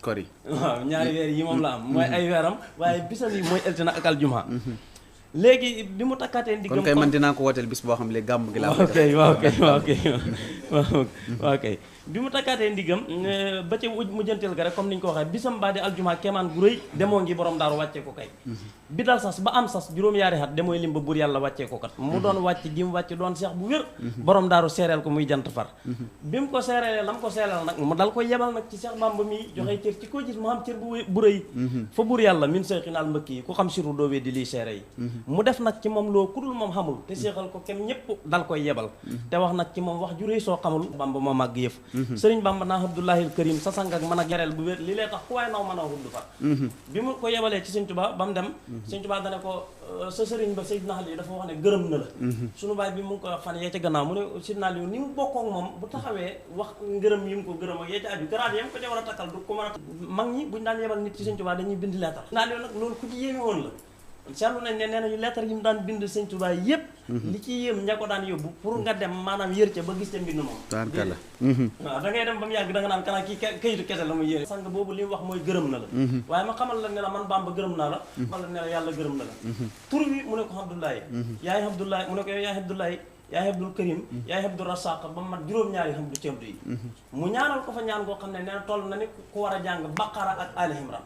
kori waaw ñaari weer yi moom la am mooy ay weeram waaye bisam yi mooy ëltina ak aljuma léegi bi mu takkaatee ndigam kon kay man dinaa ko wooteel bis boo xam ne gàmm gi laa waaw kay bi mu takkaatee ndigam ba ca mu jënteel ga rek comme ni ñu ko waxee bisam baa di aljuma kemaan gu rëy demoo ngi borom daaru wàccee ko kay bi dal sas ba am sas juróom-yaari at demooy lim ba buur yàlla wàccee ko kat mu doon wàcc gi mu wàcc doon seex bu wér borom daaru seereel ko muy jant far bi mu ko seereelee lam ko seereel nag mu dal ko yebal nag ci Seex Bamba mi joxe cër ci koo gis mu am cër bu rëy fa buur yàlla min seyxinaal mbëkk yi ku xam siru doowee di lii seere yi mu def nag ci moom loo kudul moom xamul te seexal ko kenn ñëpp dal koy yebal te wax nag ci moom wax ju rëy soo xamul Bamba moo màgg yëf sëriñ Bamba naa Abdullahil Karim sa sang ak mën a gereel bu wér li lee tax ku waaye naw mën a xudd fa bi mu ko yebalee ci Sëriñ Tuubaa ba mu dem Sëriñ Tuubaa dane ko sa sëriñ ba Seydina Ali dafa wax ne gërëm na la suñu baay bi mu ngi ko wax fan yee ca gannaaw mu ne Seydina Ali ni mu bokkook moom bu taxawee wax ngërëm yi mu ko gërëm ak yee ca aju garaat yam ko ca war a takkal du ko mën a mag ñi buñu daan yebal nit ci Sëriñ Tuubaa dañuy bind leetar Seydina Ali nag loolu ku ci yéeme woon la seetlu nañ ne nee nañu lettre yi mu daan bind Sëñ Tuubaa yépp li ci yéem ña ko daan yóbbu pour nga dem maanaam yër ca ba gis ca mbind moom waaw da ngay dem ba mu yàgg da nga naan kanaa kii kayitu kese la muy yéene sang boobu li mu wax mooy gërëm na la waaye ma xamal la ne la man Bamba gërëm naa la xamal la ne la yàlla gërëm na la tur wi mu ne ko Abdoulaye yaay Abdoulaye mu ne ko yow yaay Abdoulaye yaay Abdul Karim yaay Abdul Rasaq ba mat juróom-ñaari xam du cëmdu yi mu ñaanal ko fa ñaan koo xam ne nee na toll na ni ku war a jàng Baqara ak Ali Imran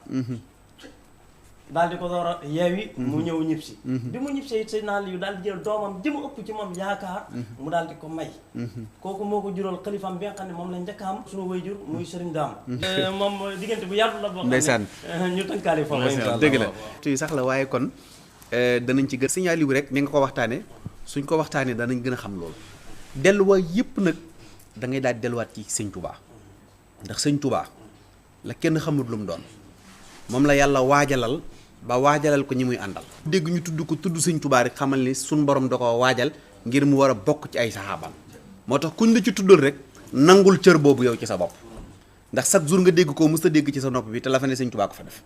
daal di ko door a yeewi mu ñëw ñibbisi bi mu ñibbisee it Seydina Aliyu daal di jël doomam jëmu ëpp ci moom yaakaar mu daal di ko may kooku moo ko jural xalifaam bi nga xam ne moom lañ njëkk a am suñu wayjur muy Sëriñ Daam moom diggante bu yaatu la boo xam ne ñu tënkaale foofu insha Allah dëgg la tuy sax la waaye kon danañ ci gën Sëriñ Aliyu rek ni nga ko waxtaane suñ ko waxtaanee danañ gën a xam loolu delluwaay yëpp nag da ngay daal di delluwaat ci Sëñ Tuubaa ndax Sëñ Tuubaa la kenn xamul lu mu doon moom la yàlla waajalal ba waajalal ko ñi muy àndal dégg ñu tudd ko tudd Sëñ Tuubaa rek xamal ni suñ borom da ko waajal ngir mu war a bokk ci ay saxaabam moo tax kuñ la ci tuddal rek nangul cër boobu yow ci sa bopp ndax chaque jour nga dégg ko mës a dégg ci sa nopp bi te la fa ne Sëñ Tuubaa ko fa def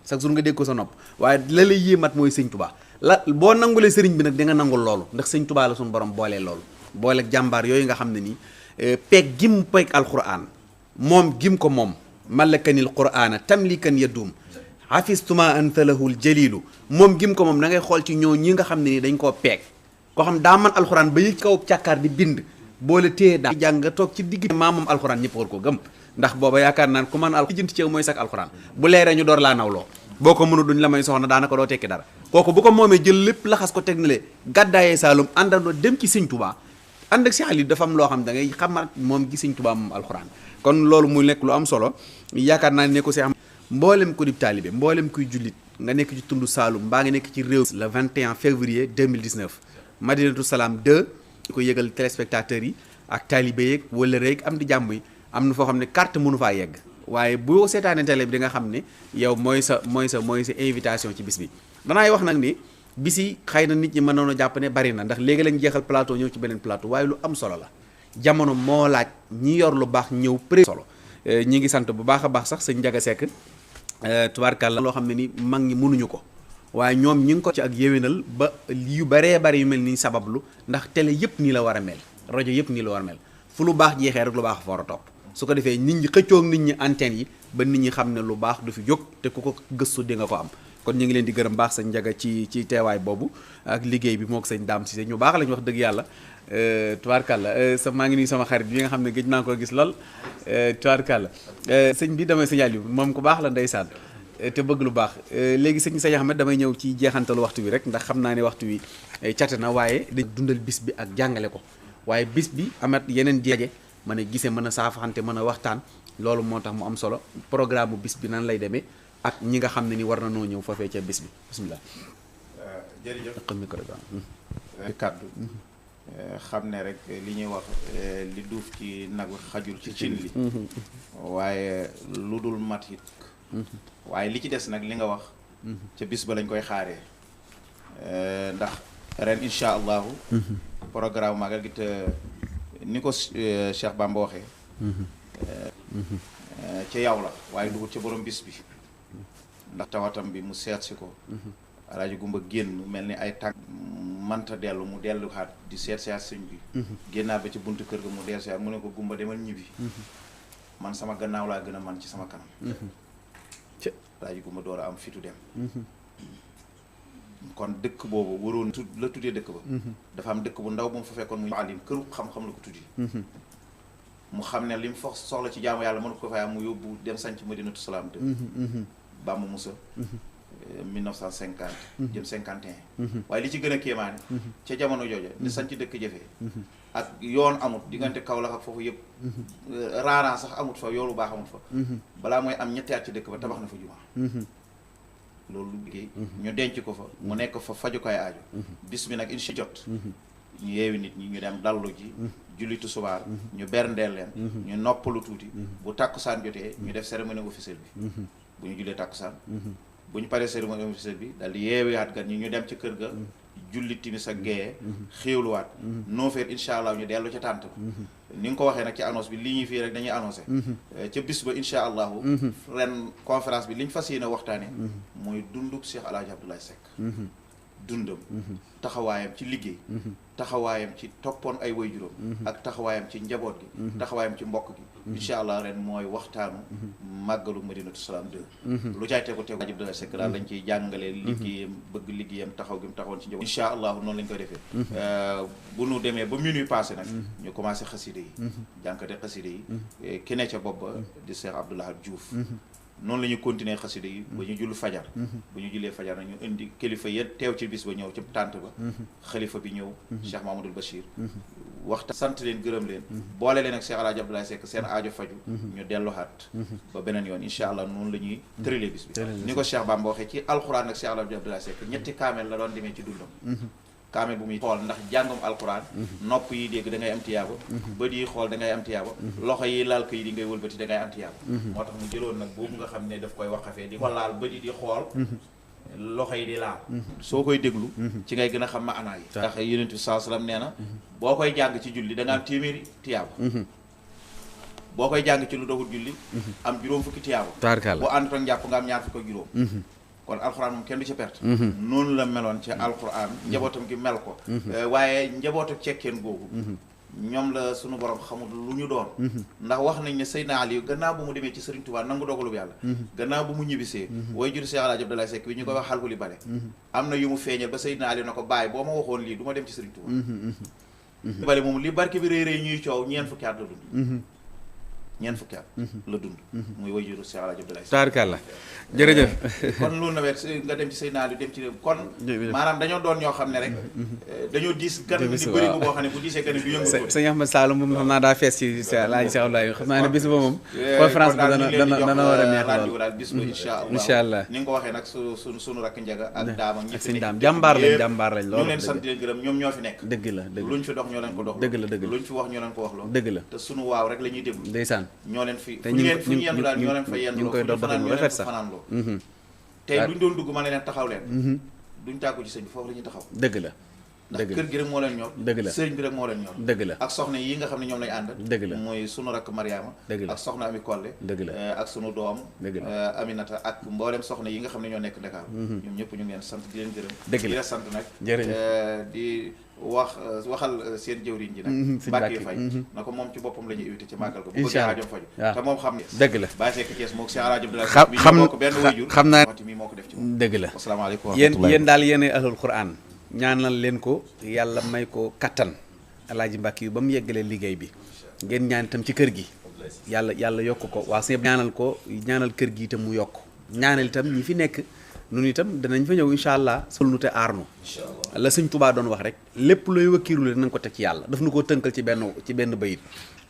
chaque jour nga dégg ko sa nopp waaye la lay yéemat mooy Sëñ Tuubaa la boo nangulee sëriñ bi nag di nga nangul loolu ndax Sëñ Tuubaa la suñ borom boolee loolu booleeg jàmbaar yooyu nga xam ne nii peeg gim peeg alquran moom gim ko moom malakanil qur'ana tamlikan yadum hafistuma antalahul jalilu moom gim ko moom da ngay xool ci ñoo ñi nga xam ne ni dañ koo peeg koo xam daa man alxuraan ba yëg kaw càkkaar di bind boole téye daa jàng nga toog ci digg maa moom alxuraan ñëpp war ko gëm ndax booba yaakaar naan ku man al jënt ci mooy sax alxuraan bu leeree ñu door laa nawloo boo ko mënu duñ la may soxna daanaka doo tekki dara kooku bu ko moomee jël lépp laxas ko teg na le gàddaayee Saalum àndandoo dem ci Sëñ Tuubaa ànd ak si xalit dafa am loo xam da ngay xamat moom gi Sëñ Tuubaa moom alxuraan kon loolu mu nekk lu am solo yaakaar naa ne ko si am mboolem ko di taalibe mboolem kuy jullit nga nekk ci tund Saalum mbaa nga nekk ci réew le 21 février 2019 Madinatu Salaam 2 di ko yëgal téléspectateurs yi ak taalibe yeeg wala rek am di jàmm yi am na foo xam ne carte mënu faa yegg waaye boo seetaanee télé bi di nga xam ne yow mooy sa invitation ci bis bi. danaay wax nag ni bis yi xëy na nit ñi mënoon a jàpp ne bari na ndax léegi lañ jeexal plateau ñëw ci beneen plateau waaye lu am solo la jamono moo laaj ñi yor lu baax ñëw solo ñi ngi sant bu baax a baax sax sëñ Njaga Sekk tubaarkàlla loo xam ne ni mag ñi mënuñu ko waaye ñoom ñi ngi ko ci ak yéwénal ba yu baree bari yu mel ni sabablu ndax télé yëpp nii la war a mel rajo yëpp nii la war a mel fu lu baax jeexee rek lu baax fa war a topp su ko defee nit ñi xëccoog nit ñi antenne yi ba nit ñi xam ne lu baax du fi jóg te ku ko gëstu di nga ko am kon ñu ngi leen di gërëm baax sëñ Njaga ci teewaay boobu ak liggéey bi moo ko sëñ Daam Cissé ñu baax lañ wax dëgg yàlla tubaarkàlla maa ngi nuyu sama xarit bi nga xam ne gëj naa ko gis lool tubaarkàlla sëñ bi damay signal yu moom ku baax la ndeysaan te bëgg lu baax léegi sëñ Ahmed damay ñëw ci jeexantalu waxtu bi rek ndax xam naa ne waxtu wi cate na waaye dañ dundal bis bi ak jàngale ko waaye bis bi amat yeneen jeeje mën a gisee mën a saafaxante mën a waxtaan loolu moo tax mu am solo programme bu bis bi nan lay demee ak ñi nga xam ne ni war na noo ñëw foofee ca bis bi bisimilah. jërëjëf micro bi kàddu xam ne rek li ñuy wax li duuf ci nag xajul ci cin li waaye lu dul mat it waaye li ci des nag li nga wax ca bis ba lañ koy xaaree ndax ren incha allahu programme magal gi te ni ko Cheikh Bamba waxee ca yow la waaye dugut ca borom bis bi ndax tawatam bi mu seet si ko alaaji gumba génn mel ni ay tànk manta dellu mu dellu xaat di seet sëñ bi génnaat ba ci buntu kër ga mu dellu seet mu ne ko gumba demal ñibbi man sama gannaaw laa gën a man ci sama kanam alaaji gumba door a am fitu dem kon dëkk boobu waroon la tuddee dëkk ba dafa am dëkk bu ndaw bu mu fa fekkoon mu alim këru xam-xam la ko tuddi mu xam ne li mu fa soxla ci jaamu yàlla mënu ko fay am mu yóbbu dem sanc Madinatu Salaam de Bamba Moussa 1950 jëm 51 waaye li ci gën a kéemaane ca jamono jooja ni sanc dëkk jëfee ak yoon amut diggante Kaolack ak foofu yëpp raaraan sax amut fa yoonu baax amut fa balaa mooy am ñetti at ci dëkk ba tabax na fa jumaa loolu liggéey ñu denc ko fa mu nekk fa fajukaay aajo bis bi nag incha jot ñu yeewi nit ñi ñu dem dallu ji jullitu subaar ñu berndeel leen ñu noppalu tuuti bu tàkkusaan jotee ñu def cérémonie officielle bi bu ñu jullee tàkkusaan bu ñu paree cérémonie officielle bi daal di yeewiwaat gan ñi ñu dem ci kër ga julli timis ak géeyee xéewluwaat noofeet incha allah ñu dellu ca tànt ba ni nga ko waxee nag ci annonce bi lii ñuy fii rek dañuy annoncé ca bis ba incha allahu ren conférence bi li ñu fas yéene waxtaane mooy dunduk Cheikh Alaaji Abdoulaye Seck dundam taxawaayam ci liggéey taxawaayam ci toppoon ay waajuram ak taxawaayam ci njaboot gi taxawaayam ci mbokk gi incha allah ren mooy waxtaanu màggalu Madinatu Salaam 2 lu caay tegu Alaaji Abdoulaye Seck daal lañ ciy jàngalee liggéeyam bëgg liggéeyam taxaw gi mu taxawoon ci njaboot incha allah noonu lañ koy defee bu nu demee ba minuit passé nag ñu commencé xaside yi jànkate xaside yi ki ne ca bopp ba di Cheikh Abdoulaye Diouf noonu la ñu continuer xasida yi ba ñu jullu fajar bu ñu jullee fajar na ñu indi kilifa ya teew ci bis ba ñëw ci tànt ba xalifa bi ñëw Cheikh Mamadou Bachir waxtaan sant leen gërëm leen boole leen ak Cheikh Alaaji Abdoulaye Seck seen aajo faju ñu delluwaat ba beneen yoon incha allah noonu la ñuy tëralee bis bi ni ko Cheikh Bamba waxee ci alxuraan ak Cheikh Alaaji Abdoulaye Seck ñetti kaamel la doon demee ci dundam kaamel bu muy xool ndax jàngum alquran nopp yi dégg da ngay am tiyaaba bët yi xool da ngay am tiyaaba loxo yi laal ko yi di ngay wëlbati da ngay am tiyaaba moo tax mu jëloon nag boobu nga xam ne daf koy waxafee di ko laal bët yi di xool loxo yi di laal soo koy déglu ci ngay gën a xam ma anaa yi ndax yonent bi saa sallam nee na boo koy jàng ci julli da nga am téeméeri tiyaaba boo koy jàng ci lu doxul julli am juróom fukki tiyaaba boo ànd ak njàpp nga am ñaar fukk ak juróom kon alxuraan moom kenn du ca perte noonu la meloon ci alxuraan njabootam gi mel ko waaye njabootu cekkeen googu ñoom la sunu borom xamul lu ñu doon ndax wax nañ ne Seydina Ali gannaaw bu mu demee ci Serigne Touba nangu dogalub yàlla gannaaw bu mu ñibbisee way jur Cheikh Alaaji Abdoulaye Seck bi ñu koy wax xalku li bare am na yu mu feeñal ba Seydina Ali na ko bàyyi boo ma waxoon lii du ma dem ci Serigne Touba bale moom li barke bi rëy rëy ñuy coow ñeent fukki at la dund ñeent fukki at la dund muy wayjuru Cheikh Alaaji Abdoulaye tabarkalla jërëjëf kon loolu na weet nga dem ci say naal yu dem ci kon maanaam dañoo doon ñoo xam ne rek dañoo diis gan di bëri bu boo xam ne bu diisee gan du yëngu sëñ Ahmed Sall moom xam naa daa fees ci Alaaji Cheikh Abdoulaye xam naa ne bis ba moom conférence bi dana war a neex lool daal bis ba incha allah ni nga ko waxee nag sunu rakk Njaga ak daam ak ñi fi nekk jàmbaar lañ lool ñu leen sant leen gërëm ñoom ñoo fi nekk dëgg la luñ fi dox ñoo leen ko dox dëgg la luñ fi wax ñoo leen ko wax loo dëgg la te sunu waaw rek la ñuy déglu ndeysaan ñoo leen fi te fu ñu yendu daal ñoo leen fa yendu ñu ngi koy dox doxal mu rafet sax fanaan loo tey luñ doon dugg ma ne leen taxaw leen duñ tàggu ci sëñ bi foofu la ñuy taxaw dëgg la ndax kër gi rek moo leen ñor dëgg la sëriñ bi rek moo leen ñor dëgg la ak soxna yi nga xam ne ñoom lañu ànd dëgg la mooy sunu rakk Mariama dëgg la ak soxna Ami Kolle dëgg la ak sunu doom dëgg la Aminata ak mboolem soxna yi nga xam ne ñoo nekk Dakar ñoom ñëpp ñu ngi leen sant di leen gërëm dëgg la di la sant nag di waxal seen jëwriñ ji nag Mbàkke Fay na ko moom ci boppam la ñuy invité ci màggal ko bu bëggee aajoom faju te moom xam ne dëgg la Baye Seck Thiès moo ko Cheikh Alaaji Abdoulaye xam naa mi moo ko def ci dëgg la asalaamaaleykum yéen daal yéen ahlul Qur'an ñaanal leen ko yàlla may ko kattan Alaaji Mbàkke yu ba mu yeggalee liggéey bi ngeen ñaan itam ci kër gi yàlla yokk ko waa sëñ ñaanal kër gi itam mu yokk ñaanal itam ñi fi nekk nun itam danañ fa ñëw incha allah sul nu te aarnu la sëñ Tuubaa doon wax rek lépp looy wakkiirule na nga ko teg ci yàlla daf nu koo tënkal ci benn bayit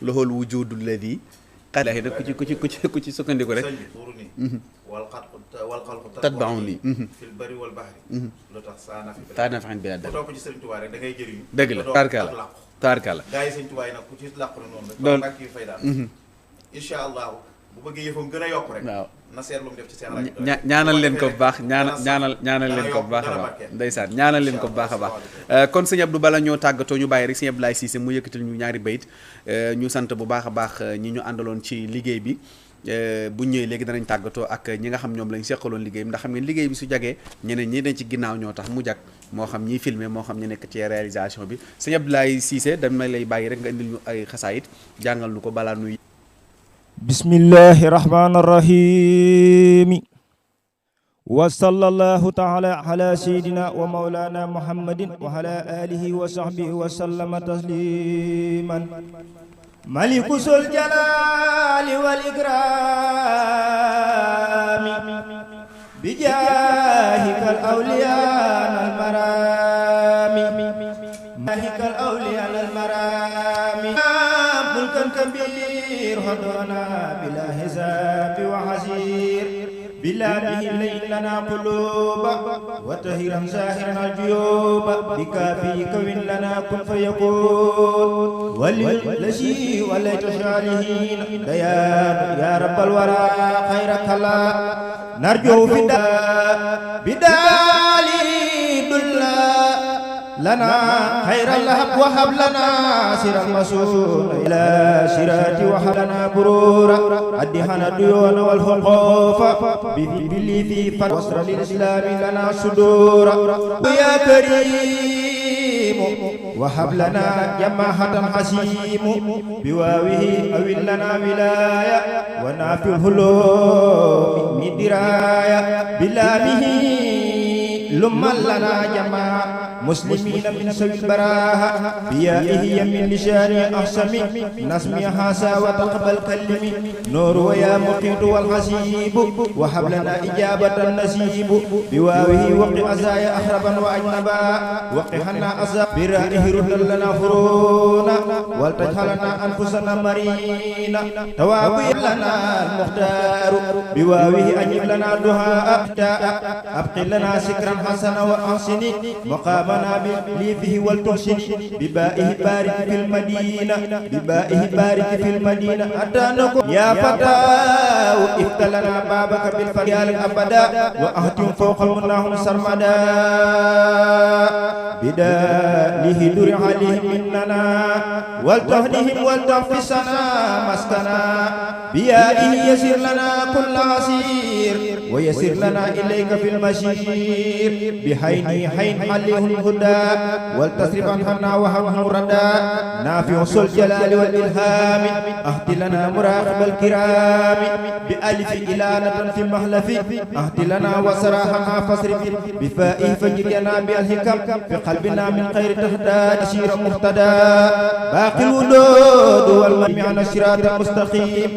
loxool wujudu lladi xalahi nag ku ci sukkandiku rek tatba'u nii fil bari wal bahri lu tax saana fi bi la topp ci sëñ Tuubaa rek da ngay jëriñu dëgg la taarkala gaa yi sëñ Tuubaa yi nag ku ci làqu na noonu rek ba Mbàkke yi fay daal incha allah bu bëggee yëfam gën a yokk rek waaw na seet lu mu def ci seen ñaanal leen ko bu baax ñaanal leen ko bu baax a baax ndeysaan ñaanal leen ko bu baax a baax kon sëñ Abdou bala ñoo tàggatoo ñu bàyyi rek sëñ Abdoulaye Cissé mu yëkkatil ñu ñaari bayit ñu sant bu baax a baax ñi ñu àndaloon ci liggéey bi bu ñëwee léegi danañ tàggatoo ak ñi nga xam ñoom lañ seqaloon liggéey bi ndax xam ngeen liggéey bi su jagee ñeneen ñi dañ ci ginnaaw ñoo tax mu jag moo xam ñiy filmer moo xam ñu nekk ci réalisation bi sëñ Abdoulaye Cissé dama lay bàyyi rek nga indil ñu ay xasaayit jàngal nu ko balaa nuy bismillahi rahmani rahim wa sallallahu taala ala sayidina wa maulana muhammadin wa ala alihi wa sahbihi wa sallama tasliman maliku sul jalali wal ikrami bijahika al awliya al marami bijahika al awliya al marami mulkan kabir hadana bila hisab wa hasir bila bihi lana quluba wa tahiran zahiran al-juyuba bikafi kawin lana kun fayakun walil lazi walayta shalihin dayan ya rabbal wara khairakala narju bidali dulla lana khairal lahab wa hab lana siran masul ila sirati wa hab lana burura adihana duyuna wal huqufa bili fi wasra lil islam lana sudura ya karim wa hab lana jama'atan hasim biwawihi awil lana wilaya wa nafil hulum min diraya bilamihi lumman lana jama'a مسلمين من سوي البراءة بيائه يمين لشاني أحسمي نسمي حاسا وتقبل كلمي نور ويا مقيت والحسيب وحب لنا إجابة النسيب بواوه وقع أزايا أحربا وأجنبا وقحنا أزا برائه رد لنا فرونا والتجهلنا أنفسنا مرينا توابي لنا المختار بواوه أجب لنا دعاء أبقي لنا سكرا حسنا وأحسني مقاما لي فيه والتحسن ببائه بارك في المدينة ببائه بارك في المدينة أتانكم يا فتى وإفت لنا بابك بالفريال أبدا وأهتم فوق المناهم سرمدا بداله در عليهم مننا والتهدهم والتغفصنا مسكنا بيائه يسير لنا كل عسير ويسر لنا إليك في المشير بحيني حين حليهم الهدى والتصرف عنها وهم ردا نافع ذو الجلال والإلهام أهد لنا مراقب الكرام بألف إلانة في محلف أهد لنا وسراحنا فاصرف بفائه فجرينا بالحكم في واجعل بنا من خير تهدى أسير مهتدى باقي الودود والمنع عن الصراط المستقيم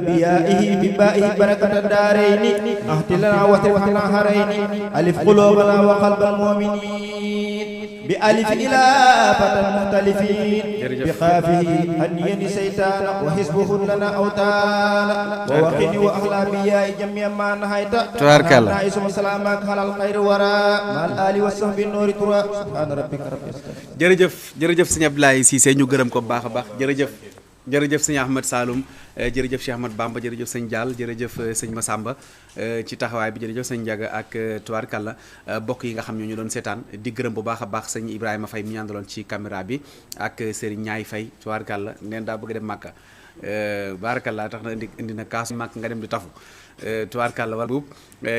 بيائه ببائه بركة الدارين أهد لنا وتفتنا هرين ألف قلوبنا وقلب المؤمنين بألف إلى فتى المختلفين بخافه أن سيطان وحزبه لنا أوتان ووقني وأهلا بياء جميع ما نهيت تبارك الله نائس وسلامك على الخير وراء مع الآل والصحب النور ترى سبحان ربك رب العزة. jërëjëf sëñ Abdoulaye Cissé ñu gërëm ko bu baax a baax jërëjëf sëñ Ahmed Saloum jërëjëf Cheikh Ahmad Bamba jërëjëf sëñ Diall jërëjëf sëñ Massamba ci taxawaay bi jërëjëf sëñ Ndiaga ak tubaarkàlla bokk yi nga xam ñoo ñu doon seetaan di gërëm bu baax a baax sëñ Ibrahima Faye mi ñu àndaloon ci caméra bi ak Serigne Ñaay Faye tubaarkàlla neen daa bëgg dem Màkka barakàlla tax na indi na kaasu Màkka nga dem di tafu tubaarkàlla war buub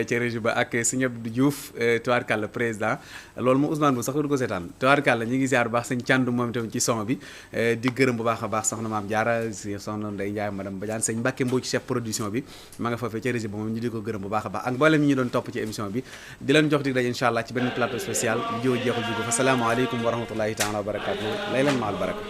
ci régie ba ak sëñ Abdou Diouf tubaarkàlla président loolu moom Ousmane bu sax du ko seetaan tubaarkàlla ñu ngi ziar bu baax sëñ Càndu moom tamit ci son bi di gërëm bu baax a baax soxna Maam Jaara soxna Ndey Njaay madame Badiane sëñ Mbàkke Mbow ci chef production bi ma nga foofee ci régie ba moom ñu di ko gërëm bu baax a baax ak mboolem ñi ñu doon topp ci émission bi di leen jox dig daje incha allah ci benn plateau spécial bi jiw jeexul jugo fa salaamaaleykum wa rahmatullahi taala wa barakatuh lay leen maal baraka